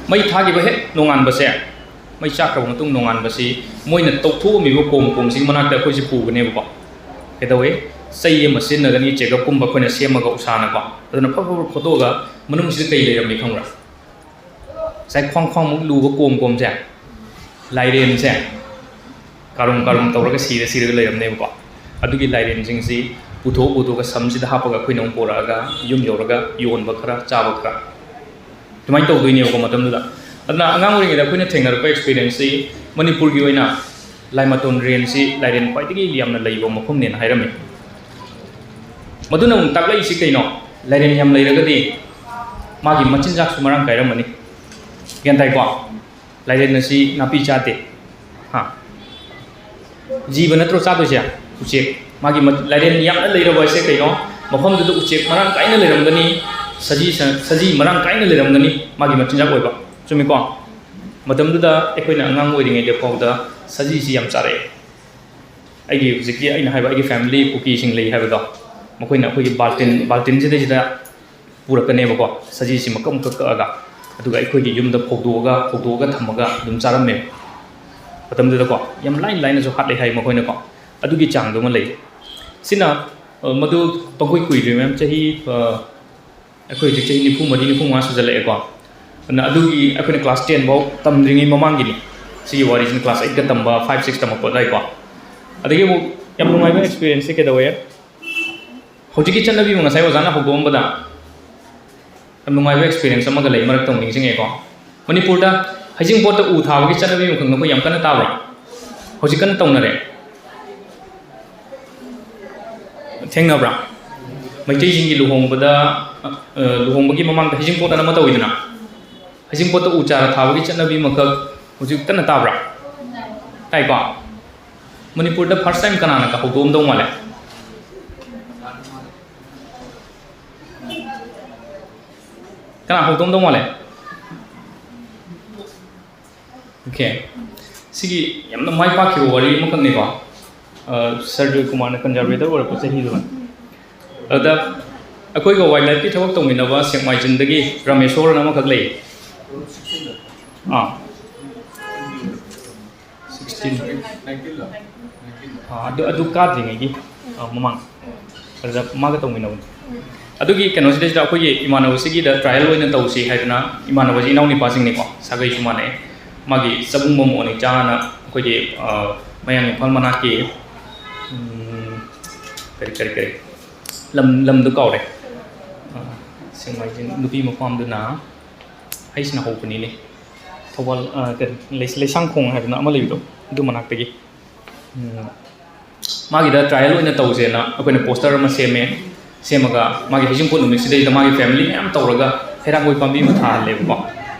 ꯃꯩ ꯊꯥꯈꯤꯕ ꯍꯦꯛ ꯅꯣꯡꯉꯥꯟꯕꯁꯦ, ꯃꯩ ꯆꯥꯛꯈ꯭ꯔꯕ ꯃꯇꯨꯡ ꯅꯣꯡꯉꯥꯟꯕꯁꯤ ꯃꯣꯏꯅ ꯇꯧꯊꯣꯛꯑꯝꯃꯤꯕ ꯀꯣꯝ, ꯀꯣꯝꯁꯤꯒꯤ ꯃꯅꯥꯛꯇ ꯑꯩꯈꯣꯏꯁꯦ ꯄꯨꯒꯅꯦꯕꯀꯣ꯫ ꯀꯩꯗꯧꯋꯦ? ꯆꯩ ꯑꯃ ꯁꯤꯖꯤꯟꯅꯒꯅꯤ, ꯆꯦꯒꯞꯀꯨꯝꯕ ꯑꯩꯈꯣꯏꯅ ꯁꯦꯝꯃꯒ ꯎꯁꯥꯅꯀꯣ꯫ ꯑꯗꯨꯅ ꯐꯠ ꯐꯠ ꯐꯠ ꯈꯣꯠꯇꯣꯛꯑꯒ ꯃꯅꯨꯡꯁꯤꯗ ꯀꯩ ꯂꯩꯔꯝꯃꯤ ꯈꯪꯕ꯭ꯔꯥ? ꯉꯁꯥꯏ ꯈ꯭ꯋꯥꯡ ꯈ꯭ꯋꯥꯡꯃꯨꯛ ꯂꯨꯕ ꯀꯣꯝ, ꯀꯣꯝꯁꯦ, ꯂꯥꯏꯔꯦꯟꯁꯦ ꯀꯥꯔꯨꯝ ꯀꯥꯔꯨꯝ ꯇꯧꯔꯒ ꯁꯤꯔ ꯁꯤꯔꯒ ꯂꯩꯔꯝꯅꯦꯕꯀꯣ꯫ ꯑꯗꯨꯒꯤ ꯂꯥꯏꯔꯦꯟꯁꯤꯡꯁꯤ ꯄꯨꯊꯣꯛ ꯄꯨꯊꯣꯛꯑꯒ ꯁꯝꯁꯤꯗ ꯍꯥꯞꯄꯒ ꯑꯩꯈꯣꯏꯅ ꯑꯃꯨꯛ ꯄꯨꯔꯛꯑꯒ ꯌꯨꯝ ꯌꯧꯔꯒ ꯌꯣꯟꯕ ꯈꯔ, ꯆꯥꯕ ꯈꯔ, ꯑꯗꯨꯃꯥꯏꯅ ꯇꯧꯗꯣꯏꯅꯦꯕꯀꯣ ꯃꯇꯝꯗꯨꯗ꯫ ꯑꯗꯨꯅ ꯑꯉꯥꯡ ꯑꯣꯏꯔꯤꯉꯩꯗ ꯑꯩꯈꯣꯏꯅ ꯊꯦꯡꯅꯔꯛꯄ experienceꯁꯤ, ꯃꯅꯤꯄꯨꯔꯒꯤ ꯑꯣꯏꯅ ꯂꯥꯏꯃꯇꯣꯟ ꯔꯦꯟꯖꯁꯤ ꯂꯥꯏꯔꯦꯟ ꯈ꯭ꯋꯥꯏꯗꯒꯤ ꯌꯥꯝꯅ ꯂꯩꯕ ꯃꯐꯝꯅꯦꯅ ꯍꯥꯏꯔꯝꯃꯤ꯫ ꯃꯗꯨꯅ ꯑꯃꯨꯛ ꯇꯥꯛꯂꯛꯏꯁꯤ ꯀꯩꯅꯣ? ꯂꯥꯏꯔꯦꯟ ꯌꯥꯝ ꯂꯩꯔꯒꯗꯤ ꯃꯥꯒꯤ ꯃꯆꯤꯟꯖꯥꯛꯁꯨ ꯃꯔꯥꯡ ꯀꯥꯏꯔꯝꯃꯅꯤ꯫ ꯒ꯭ꯌꯥꯟ ꯇꯥꯏꯀꯣ? ꯂꯥꯏꯔꯦꯟ ꯑꯁꯤ ꯅꯥꯄꯤ ꯆꯥꯗꯦ꯫ ꯍꯥ? ꯖꯤꯕ ꯅꯠꯇ꯭ꯔꯣ ꯆꯥꯗꯣꯏꯁꯦ? ꯎꯆꯦꯛ꯫ ꯃꯥꯒꯤ ꯃ-, ꯂꯥꯏꯔꯦꯟ ꯌꯥꯝꯅ ꯂꯩꯔꯕ ꯍꯥꯏꯁꯦ ꯀꯩꯅꯣ? ꯃꯐꯝꯗꯨꯗ ꯎꯆꯦꯛ ꯃꯔꯥꯡ ꯀꯥꯏꯅ ꯂꯩꯔꯝꯒꯅꯤ, ꯁꯖꯤ, ꯁ-, ꯁꯖꯤ ꯃꯔꯥꯡ ꯀꯥꯏꯅ ꯂꯩꯔꯝꯒꯅꯤ, ꯃꯥꯒꯤ ꯃꯆꯤꯟꯖꯥꯛ ꯑꯣꯏꯕ꯫ ꯆꯨꯝꯃꯤꯀꯣ? ꯃꯇꯝꯗꯨꯗ ꯑꯩꯈꯣꯏꯅ ꯑꯉꯥꯡ ꯑꯣꯏꯔꯤꯉꯩꯗ ꯐꯥꯎꯗ ꯁꯖꯤꯁꯤ ꯌꯥꯝ ꯆꯥꯔꯛꯑꯦ꯫ ꯑꯩꯒꯤ ꯍꯧꯖꯤꯛꯀꯤ ꯑꯩꯅ ꯍꯥꯏꯕ ꯑꯩꯒꯤ family ꯀꯨꯀꯤꯁꯤꯡ ꯂꯩ ꯍꯥꯏꯕꯗꯣ, ꯃꯈꯣꯏꯅ ꯑꯩꯈꯣꯏꯒꯤ ꯕꯥꯜꯇꯤꯟ, ꯕꯥꯜꯇꯤꯟꯁꯤꯗꯩꯁꯤꯗ ꯄꯨꯔꯛꯀꯅꯦꯕꯀꯣ, ꯁꯖꯤꯁꯤ ꯃꯀꯛ ꯃꯀꯛ ꯀꯛꯑꯒ, ꯑꯗꯨꯒ ꯑꯩꯈꯣꯏꯒꯤ ꯌꯨꯝꯗ ꯐꯧꯗꯣꯛꯑꯒ, ꯐꯧꯗꯣꯛꯑꯒ ꯊꯝꯃꯒ ꯑꯗꯨꯝ ꯆꯥꯔꯝꯃꯦꯕ꯫ ꯃꯇꯝꯗꯨꯗꯀꯣ ꯌꯥꯝ ꯂꯥꯏꯅ ꯂꯥꯏꯅꯁꯨ ꯍꯥꯠꯂꯦ ꯍꯥꯏ ꯃꯈꯣꯏꯅꯀꯣ, ꯑꯗꯨꯒꯤ ꯆꯥꯡꯗꯨꯃ ꯂꯩ꯫ ꯁꯤꯅ, ꯑ, ꯃꯗꯨ ꯄꯪꯀꯨꯏ ꯀꯨꯏꯗ꯭ꯔꯤ ꯃꯌꯥꯝ, ꯆꯍꯤ, ꯑ, ꯑꯩꯈꯣꯏ ꯍꯧꯖꯤꯛ ꯆꯍꯤ ꯅꯤꯐꯨ ꯃꯔꯤ, ꯅꯤꯐꯨ ꯃꯉꯥ ꯁꯨꯖꯜꯂꯛꯑꯦꯀꯣ꯫ ꯑꯗꯨꯅ ꯑꯗꯨꯒꯤ ꯑꯩꯈꯣꯏꯅ class ten ꯐꯥꯎ ꯇꯝꯗ꯭ꯔꯤꯉꯩ ꯃꯃꯥꯡꯒꯤꯅꯤ꯫ ꯁꯤꯒꯤ ꯋꯥꯔꯤꯁꯤꯅ class eight ꯀ ꯇꯝꯕ, five, six ꯇꯝꯃꯛꯄ ꯑꯗꯨꯋꯥꯏꯀꯣ꯫ ꯑꯗꯒꯤ ꯑꯃꯨꯛ ꯌꯥꯝ ꯅꯨꯡꯉꯥꯏꯕ experienceꯁꯦ ꯀꯩꯗꯧꯋꯦ? ꯍꯧꯖꯤꯛꯀꯤ ꯆꯠꯅꯕꯤ ꯑꯃ ꯉꯁꯥꯏ ꯑꯣꯖꯥꯅ ꯍꯧꯗꯣꯛꯑꯝꯕꯗ ꯌꯥꯝ ꯅꯨꯡꯉꯥꯏꯕ experience ꯑꯃꯒ ꯂꯩ, ꯃꯔꯛꯇ ꯑꯃꯨꯛ ꯅꯤꯡꯁꯤꯡꯉꯦꯀꯣ꯫ ꯃꯅꯤꯄꯨꯔꯗ ꯍꯩꯖꯤꯡꯄꯣꯠꯇ ꯎ ꯊꯥꯕꯒꯤ ꯆꯠꯅꯕꯤ ꯑꯃꯈꯛ ꯅꯈꯣꯏ ꯌꯥꯝ ꯀꯟꯅ ꯇꯥꯕ꯭ꯔꯥ? ꯍꯧꯖꯤꯛ ꯀꯟꯅ ꯇꯧꯅꯔꯦ꯫ ꯊꯦꯡꯅꯕ꯭ꯔꯥ? ꯃꯩꯇꯩꯁꯤꯡꯒꯤ ꯂꯨꯍꯣꯡꯕꯗ, ꯑ, ꯂꯨꯍꯣꯡꯕꯒꯤ ꯃꯃꯥꯡꯗ ꯍꯩꯖꯤꯡꯄꯣꯠ ꯑꯅ ꯑꯃ ꯇꯧꯋꯤꯗꯅ, ꯍꯩꯖꯤꯡꯄꯣꯠꯇ ꯎ ꯆꯥꯔ ꯊꯥꯕꯒꯤ ꯆꯠꯅꯕꯤ ꯑꯃꯈꯛ ꯍꯧꯖꯤꯛ ꯀꯟꯅ ꯇꯥꯕ꯭ꯔꯥ? ꯇꯥꯏꯀꯣ? ꯃꯅꯤꯄꯨꯔꯗ first time ꯀꯅꯥꯅ ꯍꯧꯗꯣꯛꯑꯝꯗꯧ ꯃꯥꯜꯂꯦ? ꯀꯅꯥ ꯍꯧꯗꯣꯛꯑꯝꯗꯧ ꯃꯥꯜꯂꯦ? Okay. ꯁꯤꯒꯤ ꯌꯥꯝꯅ ꯃꯥꯏ ꯄꯥꯛꯈꯤꯕ ꯋꯥꯔꯤ ꯑꯃꯈꯛꯅꯤꯀꯣ꯫ ꯑ, ꯁꯔ ꯖꯣꯏꯀꯨꯃꯥꯔꯅ conservator ꯑꯣꯏꯔꯛꯄ ꯆꯍꯤꯗꯨꯅ꯫ ꯑꯗꯨꯗ ꯑꯩꯈꯣꯏꯒ wildlife ꯀꯤ ꯊꯕꯛ ꯇꯧꯃꯤꯟꯅꯕ ꯁꯦꯛꯃꯥꯏꯖꯤꯟꯗꯒꯤ ꯔꯥꯃꯦꯁꯣꯔꯅ ꯑꯃꯈꯛ ꯂꯩ꯫ ꯑꯥ꯫ Sixteen꯫ ꯑꯥ, ꯑꯗꯨ, ꯑꯗꯨ ꯀꯥꯗ꯭ꯔꯤꯉꯩꯒꯤ, ꯑꯥ, ꯃꯃꯥꯡ꯫ ꯑꯗꯨꯗ ꯃꯥꯒ ꯇꯧꯃꯤꯟꯅꯕꯅꯤ꯫ ꯑꯗꯨꯒꯤ ꯀꯩꯅꯣꯁꯤꯗꯩꯁꯤꯗ ꯑꯩꯈꯣꯏꯒꯤ ꯏꯃꯥꯟꯅꯕꯁꯤꯒꯤꯗ trial ꯑꯣꯏꯅ ꯇꯧꯁꯤ ꯍꯥꯏꯗꯅ, ꯏꯃꯥꯟꯅꯕꯁꯤ ꯏꯅꯥꯎꯅꯤꯄꯥꯁꯤꯡꯅꯤꯀꯣ, ꯁꯥꯒꯩꯁꯨ ꯃꯥꯟꯅꯩ꯫ ꯃꯥꯒꯤ ꯆꯕꯨꯡꯕꯝ ꯑꯣꯅꯤꯆꯥꯅ ꯑꯩꯈꯣꯏꯒꯤ, ꯑꯥ, ꯃꯌꯥꯡ ꯏꯝꯐꯥꯜ ꯃꯅꯥꯛꯀꯤ, ꯎꯝ, ꯀꯔꯤ, ꯀꯔꯤ, ꯀꯔꯤ? ꯂꯝ, ꯂꯝꯗꯣ ꯀꯥꯎꯔꯦ꯫ ꯑꯥ, ꯁꯦꯛꯃꯥꯏꯖꯤꯡ ꯅꯨꯄꯤ ꯃꯄꯥꯝꯗꯨꯅ ꯍꯩꯁꯅ ꯍꯧꯕꯅꯤꯅꯦ꯫ ꯊꯧꯕꯥꯜ, ꯑꯥ, ꯀꯔꯤ, ꯂꯩ-, ꯂꯩꯁꯥꯡꯈꯣꯡ ꯍꯥꯏꯗꯅ ꯑꯃ ꯂꯩꯕꯗꯣ, ꯑꯗꯨ ꯃꯅꯥꯛꯇꯒꯤ꯫ ꯎꯝ, ꯃꯥꯒꯤꯗ trial ꯑꯣꯏꯅ ꯇꯧꯁꯦꯅ ꯑꯩꯈꯣꯏꯅ poster ꯑꯃ ꯁꯦꯝꯃꯦ꯫ ꯁꯦꯝꯃꯒ ꯃꯥꯒꯤ ꯍꯩꯖꯤꯡꯄꯣꯠ ꯅꯨꯃꯤꯠꯁꯤꯗꯩꯗ ꯃꯥꯒꯤ family ꯃꯌꯥꯝ ꯇꯧꯔꯒ ꯍꯩꯔꯥꯡꯒꯣꯏ ꯄꯥꯝꯕꯤ ꯑꯃ ꯊꯥꯍꯜꯂꯦꯕꯀꯣ꯫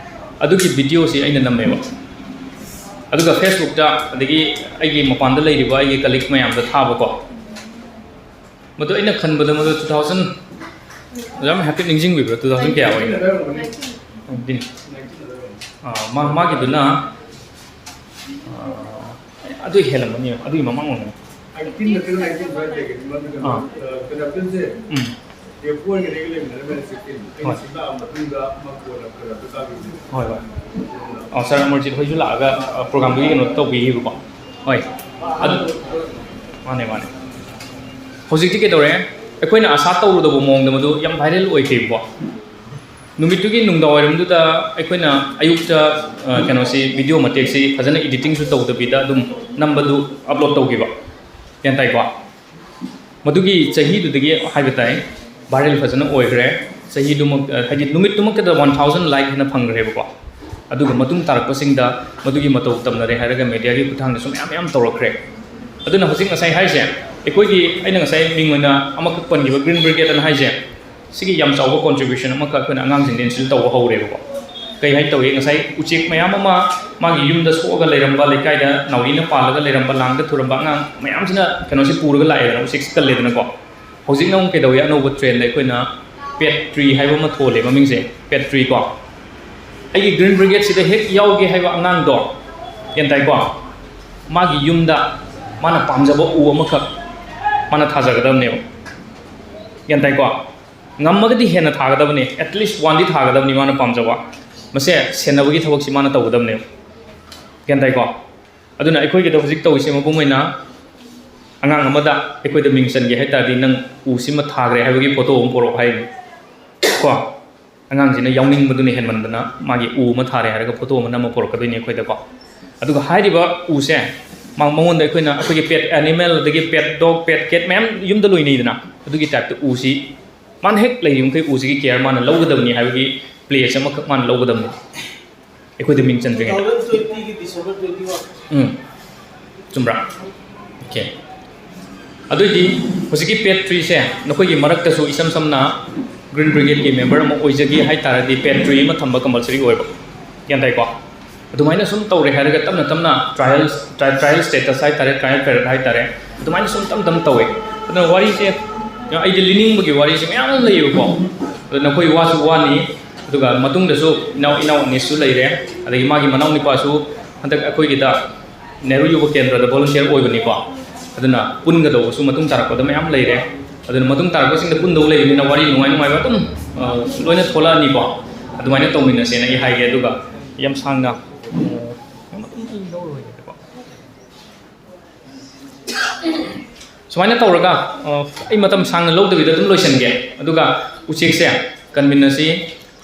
ꯑꯗꯨꯒꯤ video ꯁꯤ ꯑꯩꯅ ꯅꯝꯃꯦꯕ꯫ ꯑꯗꯨꯒ Facebook ꯇ, ꯑꯗꯒꯤ ꯑꯩꯒꯤ ꯃꯄꯥꯟꯗ ꯂꯩꯔꯤꯕ ꯑꯩꯒꯤ colleague ꯃꯌꯥꯝꯗ ꯊꯥꯕꯀꯣ꯫ ꯃꯗꯨ ꯑꯩꯅ ꯈꯟꯕꯗ ꯃꯗꯨ two thousand, ꯑꯣꯖꯥ ꯍꯥꯏꯐꯦꯠ ꯅꯤꯡꯁꯤꯡꯕꯤꯕ꯭ꯔꯥ? Two thousand ꯀꯌꯥ ꯑꯣꯏꯅꯤ? Nineteen꯫ ꯑꯥ, ꯃꯥ-, ꯃꯥꯒꯤꯗꯨꯅ, ꯑꯥ, ꯑꯗꯨ ꯍꯦꯜꯂꯝꯃꯅꯤ, ꯑꯗꯨꯒꯤ ꯃꯃꯥꯡ ꯑꯣꯏꯔꯝꯒꯅꯤ꯫ Eighteen ꯅꯠꯇ꯭ꯔꯒ nineteen ꯁ꯭ꯋꯥꯏꯗꯒꯤ, ꯃꯗꯨꯒ, ꯑꯥ꯫ ꯑ, conductor ꯁꯦ ꯎꯝ꯫ F four ꯒꯤꯗꯒꯤ ꯂꯩꯃꯤꯟꯅꯔꯝꯃꯦ, sixteen꯫ ꯑꯩꯅ ꯍꯣꯏ꯫ ꯁꯤꯜꯂꯛꯑ ꯃꯇꯨꯡꯗ ꯑꯃ ꯀꯣꯟꯅ conductor ꯀꯥꯈꯤꯕꯅꯦ꯫ ꯍꯣꯏ, ꯍꯣꯏ꯫ ꯑꯣ, ꯁꯥꯔ ꯑꯃꯔꯖꯤꯠ ꯍꯣꯏꯁꯨ ꯂꯥꯛꯑꯒ, ꯑ, program ꯗꯨꯒꯤ ꯀꯩꯅꯣ ꯇꯧꯕꯤꯈꯤꯕꯀꯣ꯫ ꯍꯣꯏ꯫ ꯑꯗꯨ, ꯃꯥꯅꯦ, ꯃꯥꯅꯦ꯫ ꯍꯧꯖꯤꯛꯇꯤ ꯀꯩꯗꯧꯔꯦ? ꯑꯩꯈꯣꯏꯅ ꯑꯁꯥ ꯇꯧꯔꯨꯗꯕ ꯃꯑꯣꯡꯗ ꯃꯗꯨ ꯌꯥꯝ viral ꯑꯣꯏꯈꯤꯕꯀꯣ꯫ ꯅꯨꯃꯤꯠꯇꯨꯒꯤ ꯅꯨꯡꯗꯥꯡꯋꯥꯏꯔꯝꯗꯨꯗ ꯑꯩꯈꯣꯏꯅ ꯑꯌꯨꯛꯇ, ꯑ, ꯀꯩꯅꯣꯁꯤ, video ꯃꯇꯦꯛꯁꯤ ꯐꯖꯅ editing ꯁꯨ ꯇꯧꯗꯕꯤꯗ ꯑꯗꯨꯝ ꯅꯝꯕꯗꯨ upload ꯇꯧꯈꯤꯕ꯫ ꯒ꯭ꯌꯥꯟ ꯇꯥꯏꯀꯣ? ꯃꯗꯨꯒꯤ ꯆꯍꯤꯗꯨꯗꯒꯤ ꯍꯥꯏꯕ ꯇꯥꯏ, viral ꯐꯖꯅ ꯑꯣꯏꯈ꯭ꯔꯦ꯫ ꯆꯍꯤꯗꯨꯃꯛ, ꯑ, ꯍꯥꯏꯗꯤ ꯅꯨꯃꯤꯠꯇꯨꯃꯛꯇꯗ one thousand like ꯍꯦꯟꯅ ꯐꯪꯈ꯭ꯔꯦꯕꯀꯣ꯫ ꯑꯗꯨꯒ ꯃꯇꯨꯡ ꯇꯥꯔꯛꯄꯁꯤꯡꯗ ꯃꯗꯨꯒꯤ ꯃꯇꯧ ꯇꯝꯅꯔꯦ ꯍꯥꯏꯔꯒ media ꯒꯤ ꯈꯨꯠꯊꯥꯡꯗꯁꯨ ꯃꯌꯥꯝ ꯃꯌꯥꯝ ꯇꯧꯔꯛꯈ꯭ꯔꯦ꯫ ꯑꯗꯨꯅ ꯍꯧꯖꯤꯛ ꯉꯁꯥꯏ ꯍꯥꯏꯔꯤꯁꯦ, ꯑꯩꯈꯣꯏꯒꯤ, ꯑꯩꯅ ꯉꯁꯥꯏ ꯃꯤꯡ ꯑꯣꯏꯅ ꯑꯃꯈꯛ ꯄꯟꯈꯤꯕ Green Brigade ꯑꯅ ꯍꯥꯏꯁꯦ, ꯁꯤꯒꯤ ꯌꯥꯝ ꯆꯥꯎꯕ contribution ꯑꯃꯈꯛ ꯑꯩꯈꯣꯏꯅ ꯑꯉꯥꯡꯁꯤꯡꯗ instill ꯇꯧꯕ ꯍꯧꯔꯦꯕꯀꯣ꯫ ꯀꯩ ꯍꯥꯏꯅ ꯇꯧꯏ, ꯉꯁꯥꯏ ꯎꯆꯦꯛ ꯃꯌꯥꯝ ꯑꯃ ꯃꯥꯒꯤ ꯌꯨꯝꯗ ꯁꯣꯛꯑꯒ ꯂꯩꯔꯝꯕ, ꯂꯩꯀꯥꯏꯗ ꯅꯥꯎꯔꯤꯅ ꯄꯥꯜꯂꯒ ꯂꯩꯔꯝꯕ, ꯂꯥꯡꯗ ꯊꯨꯔꯝꯕ ꯑꯉꯥꯡ ꯃꯌꯥꯝꯁꯤꯅ ꯀꯩꯅꯣꯁꯦ ꯄꯨꯔꯒ ꯂꯥꯛꯑꯦꯗꯅ, ꯎꯆꯦꯛꯁꯦ ꯀꯜꯂꯦꯗꯅꯀꯣ꯫ ꯍꯧꯖꯤꯛꯅ ꯑꯃꯨꯛ ꯀꯩꯗꯧꯏ, ꯑꯅꯧꯕ trend ꯑꯩꯈꯣꯏꯅ pet tree ꯍꯥꯏꯕ ꯑꯃ ꯊꯣꯜꯂꯦ, ꯃꯃꯤꯡꯁꯦ pet tree ꯀꯣ꯫ ꯑꯩꯒꯤ Green Brigade ꯁꯤꯗ ꯍꯦꯛ ꯌꯥꯎꯒꯦ ꯍꯥꯏꯕ ꯑꯉꯥꯡꯗꯣ, ꯒ꯭ꯌꯥꯟ ꯇꯥꯏꯀꯣ, ꯃꯥꯒꯤ ꯌꯨꯝꯗ ꯃꯥꯅ ꯄꯥꯝꯖꯕ ꯎ ꯑꯃꯈꯛ ꯃꯥꯅ ꯊꯥꯖꯒꯗꯕꯅꯦꯕ, ꯒ꯭ꯌꯥꯟ ꯇꯥꯏꯀꯣ꯫ ꯉꯝꯃꯒꯗꯤ ꯍꯦꯟꯅ ꯊꯥꯒꯗꯕꯅꯤ, at least one ꯗꯤ ꯊꯥꯒꯗꯕꯅꯤ ꯃꯥꯅ ꯄꯥꯝꯖꯕ꯫ ꯃꯁꯦ ꯁꯦꯟꯅꯕꯒꯤ ꯊꯕꯛꯁꯤ ꯃꯥꯅ ꯇꯧꯒꯗꯕꯅꯦꯕ, ꯒ꯭ꯌꯥꯟ ꯇꯥꯏꯀꯣ꯫ ꯑꯗꯨꯅ ꯑꯩꯈꯣꯏꯒꯤꯗ ꯍꯧꯖꯤꯛ ꯇꯧꯔꯤꯁꯦ ꯃꯄꯨꯡ ꯑꯣꯏꯅ ꯑꯉꯥꯡ ꯑꯃꯗ ꯑꯩꯈꯣꯏꯗ ꯃꯤꯡ ꯆꯟꯒꯦ ꯍꯥꯏ ꯇꯥꯔꯗꯤ ꯅꯪ ꯎꯁꯤꯃ ꯊꯥꯈ꯭ꯔꯦ ꯍꯥꯏꯕꯒꯤ ꯐꯣꯇꯣ ꯑꯃ ꯄꯨꯔꯛꯑꯣ ꯍꯥꯏꯔꯤꯅꯤ ꯀꯣ꯫ ꯑꯉꯥꯡꯁꯤꯅ ꯌꯥꯎꯅꯤꯡꯕꯗꯨꯅ ꯍꯦꯟꯃꯟꯗꯅ ꯃꯥꯒꯤ ꯎ ꯑꯃ ꯊꯥꯔꯦ ꯍꯥꯏꯔꯒ ꯐꯣꯇꯣ ꯑꯃ ꯅꯝꯃ ꯄꯨꯔꯛꯀꯗꯣꯏꯅꯤ ꯑꯩꯈꯣꯏꯗꯀꯣ꯫ ꯑꯗꯨꯒ ꯍꯥꯏꯔꯤꯕ ꯎꯁꯦ ꯃꯥ-, ꯃꯉꯣꯟꯗ ꯑꯩꯈꯣꯏꯅ ꯑꯩꯈꯣꯏꯒꯤ pet animal, ꯑꯗꯒꯤ pet dog, pet cat ꯃꯌꯥꯝ ꯌꯨꯝꯗ ꯂꯣꯏꯅꯩꯗꯅ, ꯑꯗꯨꯒꯤ type ꯇ ꯎꯁꯤ ꯃꯥꯅ ꯍꯦꯛ ꯂꯩꯔꯤꯕ ꯃꯈꯩ ꯎꯁꯤꯒꯤ care ꯃꯥꯅ ꯂꯧꯒꯗꯕꯅꯤ ꯍꯥꯏꯕꯒꯤ pledge ꯑꯃꯈꯛ ꯃꯥꯅ ꯂꯧꯒꯗꯕꯅꯤ ꯑꯩꯈꯣꯏꯗ ꯃꯤꯡ ꯆꯟꯗ꯭ꯔꯤꯉꯩꯗ꯫ Two thousand twenty ꯒꯤ December twenty one꯫ ꯎꯝ, ꯆꯨꯝꯕ꯭ꯔꯥ? Okay꯫ ꯑꯗꯨꯑꯣꯏꯗꯤ ꯍꯧꯖꯤꯛꯀꯤ pet tree ꯁꯦ ꯅꯈꯣꯏꯒꯤ ꯃꯔꯛꯇꯁꯨ ꯏꯁꯝ ꯁꯝꯅ Green Brigade ꯀꯤ member ꯑꯃ ꯑꯣꯏꯖꯒꯦ ꯍꯥꯏ ꯇꯥꯔꯗꯤ pet tree ꯑꯃ ꯊꯝꯕ compulsory ꯑꯣꯏꯕ, ꯒ꯭ꯌꯥꯟ ꯇꯥꯏꯀꯣ? ꯑꯗꯨꯃꯥꯏꯅ ꯁꯨꯝ ꯇꯧꯔꯦ ꯍꯥꯏꯔꯒ ꯇꯞꯅ ꯇꯞꯅ trial, tri-, trial status ꯍꯥꯏ ꯇꯥꯔꯦ, trial period ꯍꯥꯏ ꯇꯥꯔꯦ, ꯑꯗꯨꯃꯥꯏꯅ ꯁꯨꯝ ꯇꯞꯅ ꯇꯞꯅ ꯇꯧꯋꯦ꯫ ꯑꯗꯨꯅ ꯋꯥꯔꯤꯁꯦ, ꯑꯩꯗꯤ ꯂꯤꯅꯤꯡꯕꯒꯤ ꯋꯥꯔꯤꯁꯦ ꯃꯌꯥꯝ ꯑꯃ ꯂꯩꯌꯦꯕꯀꯣ꯫ ꯑꯗꯨ ꯅꯈꯣꯏ ꯋꯥꯁꯨ ꯋꯥꯅꯤ, ꯑꯗꯨꯒ ꯃꯇꯨꯡꯗꯁꯨ ꯏꯅꯥꯎ, ꯏꯅꯥꯎ ꯑꯅꯤꯁꯨ ꯂꯩꯔꯦ, ꯑꯗꯒꯤ ꯃꯥꯒꯤ ꯃꯅꯥꯎ ꯅꯨꯄꯥꯁꯨ ꯍꯟꯗꯛ ꯑꯩꯈꯣꯏꯒꯤꯗ ꯅꯦꯍꯔꯨ ꯌꯨꯕ ꯀꯦꯟꯗ꯭ꯔꯗ volunteer ꯑꯣꯏꯕꯅꯤꯀꯣ꯫ ꯑꯗꯨꯅ ꯄꯨꯟꯒꯗꯧꯕꯁꯨ ꯃꯇꯨꯡ ꯇꯥꯔꯛꯄꯗ ꯃꯌꯥꯝ ꯂꯩꯔꯦ꯫ ꯑꯗꯨꯅ ꯃꯇꯨꯡ ꯇꯥꯔꯛꯄꯁꯤꯡꯗ ꯄꯨꯟꯗꯧ ꯂꯩꯕꯅꯤꯅ ꯋꯥꯔꯤ ꯅꯨꯡꯉꯥꯏ ꯅꯨꯡꯉꯥꯏꯕ ꯑꯗꯨꯝ, ꯑ, ꯂꯣꯏꯅ ꯊꯣꯛꯂꯛꯑꯅꯤꯀꯣ꯫ ꯑꯗꯨꯃꯥꯏꯅ ꯇꯧꯃꯤꯟꯅꯁꯦꯅ ꯑꯩ ꯍꯥꯏꯒꯦ꯫ ꯑꯗꯨꯒ ꯌꯥꯝ ꯁꯥꯡꯅ, ꯑ, ꯌꯥꯝ ꯑꯗꯨꯝ ꯑꯩ ꯂꯧꯔꯣꯏꯒꯦꯀꯣ꯫ ꯁꯨꯃꯥꯏꯅ ꯇꯧꯔꯒ, ꯑ, ꯑꯩ ꯃꯇꯝ ꯁꯥꯡꯅ ꯂꯧꯗꯕꯤꯗ ꯑꯗꯨꯝ ꯂꯣꯏꯁꯤꯟꯒꯦ꯫ ꯑꯗꯨꯒ ꯎꯆꯦꯛꯁꯦ ꯀꯟꯃꯤꯟꯅꯁꯤ꯫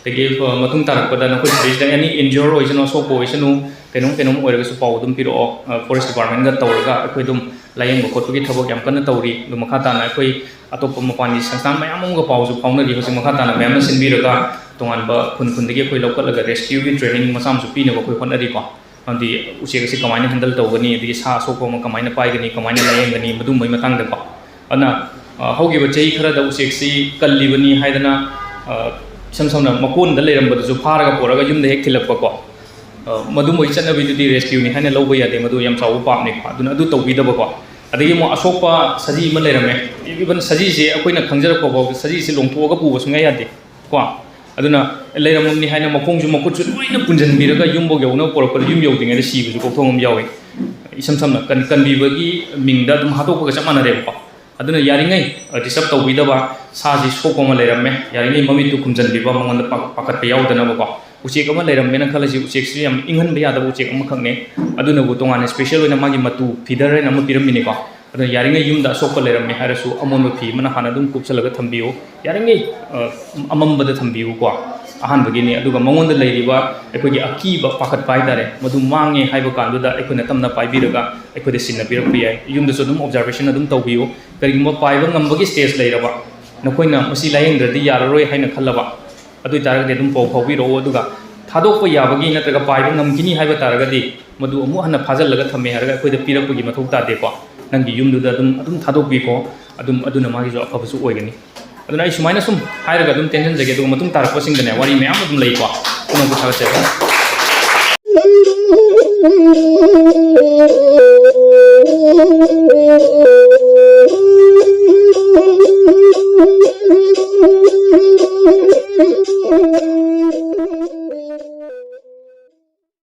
ꯑꯗꯒꯤ, ꯑ, ꯃꯇꯨꯡ ꯇꯥꯔꯛꯄꯗ ꯅꯈꯣꯏ ꯁꯤꯗꯩꯁꯤꯗ any injure ꯑꯣꯏꯁꯅꯨ, ꯑꯁꯣꯛꯄ ꯑꯣꯏꯁꯅꯨ, ꯀꯩꯅꯣꯝ ꯀꯩꯅꯣꯝ ꯑꯣꯏꯔꯒꯁꯨ ꯄꯥꯎ ꯑꯗꯨꯝ ꯄꯤꯔꯛꯑꯣ꯫ ꯑ, forest department ꯀ ꯇꯧꯔꯒ ꯑꯩꯈꯣꯏ ꯑꯗꯨꯝ ꯂꯥꯌꯦꯡꯕ ꯈꯣꯠꯄꯒꯤ ꯊꯕꯛ ꯌꯥꯝ ꯀꯟꯅ ꯇꯧꯔꯤ꯫ ꯑꯗꯨ ꯃꯈꯥ ꯇꯥꯅ ꯑꯩꯈꯣꯏ ꯑꯇꯣꯞꯄ ꯃꯄꯥꯟꯒꯤ ꯁꯪꯁꯊꯥꯟ ꯃꯌꯥꯝ ꯑꯃꯒ ꯄꯥꯎꯁꯨ ꯐꯥꯎꯅꯔꯤ꯫ ꯍꯧꯖꯤꯛ ꯃꯈꯥ ꯇꯥꯅ ꯃꯌꯥꯝ ꯑꯃ ꯁꯤꯟꯕꯤꯔꯒ ꯇꯣꯉꯥꯟꯕ ꯈꯨꯟ ꯈꯨꯟꯗꯒꯤ ꯑꯩꯈꯣꯏ ꯂꯧꯈꯠꯂꯒ rescue ꯒꯤ training ꯃꯆꯥ ꯑꯃꯁꯨ ꯄꯤꯅꯕ ꯑꯩꯈꯣꯏ ꯍꯣꯠꯅꯔꯤꯀꯣ꯫ ꯍꯥꯏꯗꯤ ꯎꯆꯦꯛ ꯑꯁꯤ ꯀꯃꯥꯏꯅ handle ꯇꯧꯒꯅꯤ, ꯑꯗꯒꯤ ꯁꯥ ꯑꯁꯣꯛꯄ ꯑꯃ ꯀꯃꯥꯏꯅ ꯄꯥꯏꯒꯅꯤ, ꯀꯃꯥꯏꯅ ꯂꯥꯌꯦꯡꯒꯅꯤ, ꯃꯗꯨꯝꯕꯒꯤ ꯃꯇꯥꯡꯗꯀꯣ꯫ ꯑꯗꯨꯅ ꯑ, ꯍꯧꯈꯤꯕ ꯆꯍꯤ ꯈꯔꯗ ꯎꯆꯦꯛꯁꯤ ꯀꯜꯂꯤꯕꯅꯤ ꯍꯥꯏꯗꯅ, ꯑ, ꯏꯁꯝ ꯁꯝꯅ ꯃꯀꯣꯟꯗ ꯂꯩꯔꯝꯕꯗꯨꯁꯨ ꯐꯥꯔꯒ ꯄꯨꯔꯒ ꯌꯨꯝꯗ ꯍꯦꯛ ꯊꯤꯜꯂꯛꯄꯀꯣ꯫ ꯑ, ꯃꯗꯨꯝꯕꯒꯤ ꯆꯠꯅꯕꯤꯗꯨꯗꯤ rescue ꯅꯤ ꯍꯥꯏꯅ ꯂꯧꯕ ꯌꯥꯗꯦ, ꯃꯗꯨ ꯌꯥꯝ ꯆꯥꯎꯕ ꯄꯥꯞꯅꯤꯀꯣ꯫ ꯑꯗꯨꯅ ꯑꯗꯨ ꯇꯧꯕꯤꯗꯕꯀꯣ꯫ ꯑꯗꯒꯤ ꯑꯃꯨꯛ ꯑꯁꯣꯛꯄ ꯁꯖꯤ ꯑꯃ ꯂꯩꯔꯝꯃꯦ꯫ Even ꯁꯖꯤꯁꯦ ꯑꯩꯈꯣꯏꯅ ꯈꯪꯖꯔꯛꯄ ꯐꯥꯎꯗ ꯁꯖꯤꯁꯦ ꯂꯣꯡꯊꯣꯛꯑꯒ ꯄꯨꯕ ꯁꯨꯡꯌꯥ ꯌꯥꯗꯦ ꯀꯣ꯫ ꯑꯗꯨꯅ ꯂꯩꯔꯝꯃꯕꯅꯤ ꯍꯥꯏꯅ ꯃꯈꯣꯡꯁꯨ ꯃꯈꯨꯠꯁꯨ ꯂꯣꯏꯅ ꯄꯨꯟꯁꯤꯟꯕꯤꯔꯒ ꯌꯨꯝꯐꯥꯎ ꯌꯧꯅꯕ ꯄꯨꯔꯛꯄꯗ ꯌꯨꯝ ꯌꯧꯗ꯭ꯔꯤꯉꯩꯗ ꯁꯤꯕꯁꯨ ꯀꯣꯛꯊꯣꯡ ꯑꯃ ꯌꯥꯎꯏ꯫ ꯏꯁꯝ ꯁꯝꯅ ꯀꯟ-, ꯀꯟꯕꯤꯕꯒꯤ ꯃꯤꯡꯗ ꯑꯗꯨꯝ ꯍꯥꯠꯇꯣꯛꯄꯒ ꯆꯞ ꯃꯥꯟꯅꯔꯦꯕꯀꯣ꯫ ꯑꯗꯨꯅ ꯌꯥꯔꯤꯉꯩ, ꯑ, disturb ꯇꯧꯕꯤꯗꯕ, ꯁꯥꯁꯤ ꯁꯣꯛꯄ ꯑꯃ ꯂꯩꯔꯝꯃꯦ, ꯌꯥꯔꯤꯉꯩ ꯃꯃꯤꯠꯇꯨ ꯈꯨꯝꯖꯤꯟꯕꯤꯕ, ꯃꯉꯣꯟꯗ ꯄꯥ-, ꯄꯥꯈꯠꯄ ꯌꯥꯎꯗꯅꯕꯀꯣ꯫ ꯎꯆꯦꯛ ꯑꯃ ꯂꯩꯔꯝꯃꯦꯅ ꯈꯜꯂꯁꯤ, ꯎꯆꯦꯛꯁꯤ ꯌꯥꯝ ꯏꯪꯍꯟꯕ ꯌꯥꯗꯕ ꯎꯆꯦꯛ ꯑꯃꯈꯛꯅꯦ꯫ ꯑꯗꯨꯅꯕꯨ ꯇꯣꯉꯥꯟꯅ special ꯑꯣꯏꯅ ꯃꯥꯒꯤ ꯃꯇꯨ feather ꯍꯥꯏꯅ ꯑꯃ ꯄꯤꯔꯝꯃꯤꯅꯤꯀꯣ꯫ ꯑꯗꯨꯅ ꯌꯥꯔꯤꯉꯩ ꯌꯨꯝꯗ ꯑꯁꯣꯛꯄ ꯂꯩꯔꯝꯃꯦ ꯍꯥꯏꯔꯁꯨ ꯑꯃꯣꯟꯕ ꯐꯤ ꯑꯃꯅ ꯍꯥꯟꯅ ꯑꯗꯨꯝ ꯀꯨꯞꯁꯜꯂꯒ ꯊꯝꯕꯤꯌꯨ꯫ ꯌꯥꯔꯤꯉꯩ, ꯑ, ꯑꯃꯝꯕꯗ ꯊꯝꯕꯤꯌꯨꯀꯣ꯫ ꯑꯍꯥꯟꯕꯒꯤꯅꯤ꯫ ꯑꯗꯨꯒ ꯃꯉꯣꯟꯗ ꯂꯩꯔꯤꯕ ꯑꯩꯈꯣꯏꯒꯤ ꯑꯀꯤꯕ, ꯄꯥꯈꯠꯄ ꯍꯥꯏꯇꯥꯔꯦ, ꯃꯗꯨ ꯃꯥꯡꯉꯦ ꯍꯥꯏꯕ ꯀꯥꯟꯗꯨꯗ ꯑꯩꯈꯣꯏꯅ ꯇꯞꯅ ꯄꯥꯏꯕꯤꯔꯒ ꯑꯩꯈꯣꯏꯗ ꯁꯤꯟꯅꯕꯤꯔꯛꯄ ꯌꯥꯏ꯫ ꯌꯨꯝꯗꯁꯨ ꯑꯗꯨꯝ observation ꯑꯗꯨꯝ ꯇꯧꯕꯤꯌꯨ꯫ ꯀꯔꯤꯒꯨꯝꯕ ꯄꯥꯏꯕ ꯉꯝꯕꯒꯤ stage ꯂꯩꯔꯕ, ꯅꯈꯣꯏꯅ ꯃꯁꯤ ꯂꯥꯌꯦꯡꯗ꯭ꯔꯗꯤ ꯌꯥꯔꯔꯣꯏ ꯍꯥꯏꯅ ꯈꯜꯂꯕ, ꯑꯗꯨ ꯑꯣꯏꯇꯥꯔꯒꯗꯤ ꯑꯗꯨꯝ ꯄꯥꯎ ꯐꯥꯎꯕꯤꯔꯛꯑꯣ꯫ ꯑꯗꯨꯒ ꯊꯥꯗꯣꯛꯄ ꯌꯥꯕꯒꯤ ꯅꯠꯇ꯭ꯔꯒ ꯄꯥꯏꯕ ꯉꯝꯈꯤꯅꯤ ꯍꯥꯏꯕ ꯇꯥꯔꯒꯗꯤ ꯃꯗꯨ ꯑꯃꯨꯛ ꯍꯟꯅ ꯐꯥꯖꯤꯜꯂꯒ ꯊꯝꯃꯦ ꯍꯥꯏꯔꯒ ꯑꯩꯈꯣꯏꯗ ꯄꯤꯔꯛꯄꯒꯤ ꯃꯊꯧ ꯇꯥꯗꯦꯀꯣ꯫ ꯅꯪꯒꯤ ꯌꯨꯝꯗꯨꯗ ꯑꯗꯨꯝ, ꯑꯗꯨꯝ ꯊꯥꯗꯣꯛꯄꯤꯈꯣ꯫ ꯑꯗꯨꯝ, ꯑꯗꯨꯅ ꯃꯥꯒꯤꯁꯨ ꯑꯐꯕꯁꯨ ꯑꯣꯏꯒꯅꯤ꯫ ꯑꯗꯨꯅ ꯑꯩ ꯁꯨꯃꯥꯏꯅ ꯁꯨꯝ ꯍꯥꯏꯔꯒ ꯑꯗꯨꯝ ꯇꯦꯟꯁꯤꯟꯖꯒꯦ, ꯑꯗꯨꯒ ꯃꯇꯨꯡ ꯇꯥꯔꯛꯄꯁꯤꯡꯗꯅꯦ ꯋꯥꯔꯤ ꯃꯌꯥꯝ ꯑꯗꯨꯝ ꯂꯩꯀꯣ꯫ ꯄꯨꯝꯅꯃꯛꯄꯨ ꯊꯥꯒꯠꯆꯔꯤ꯫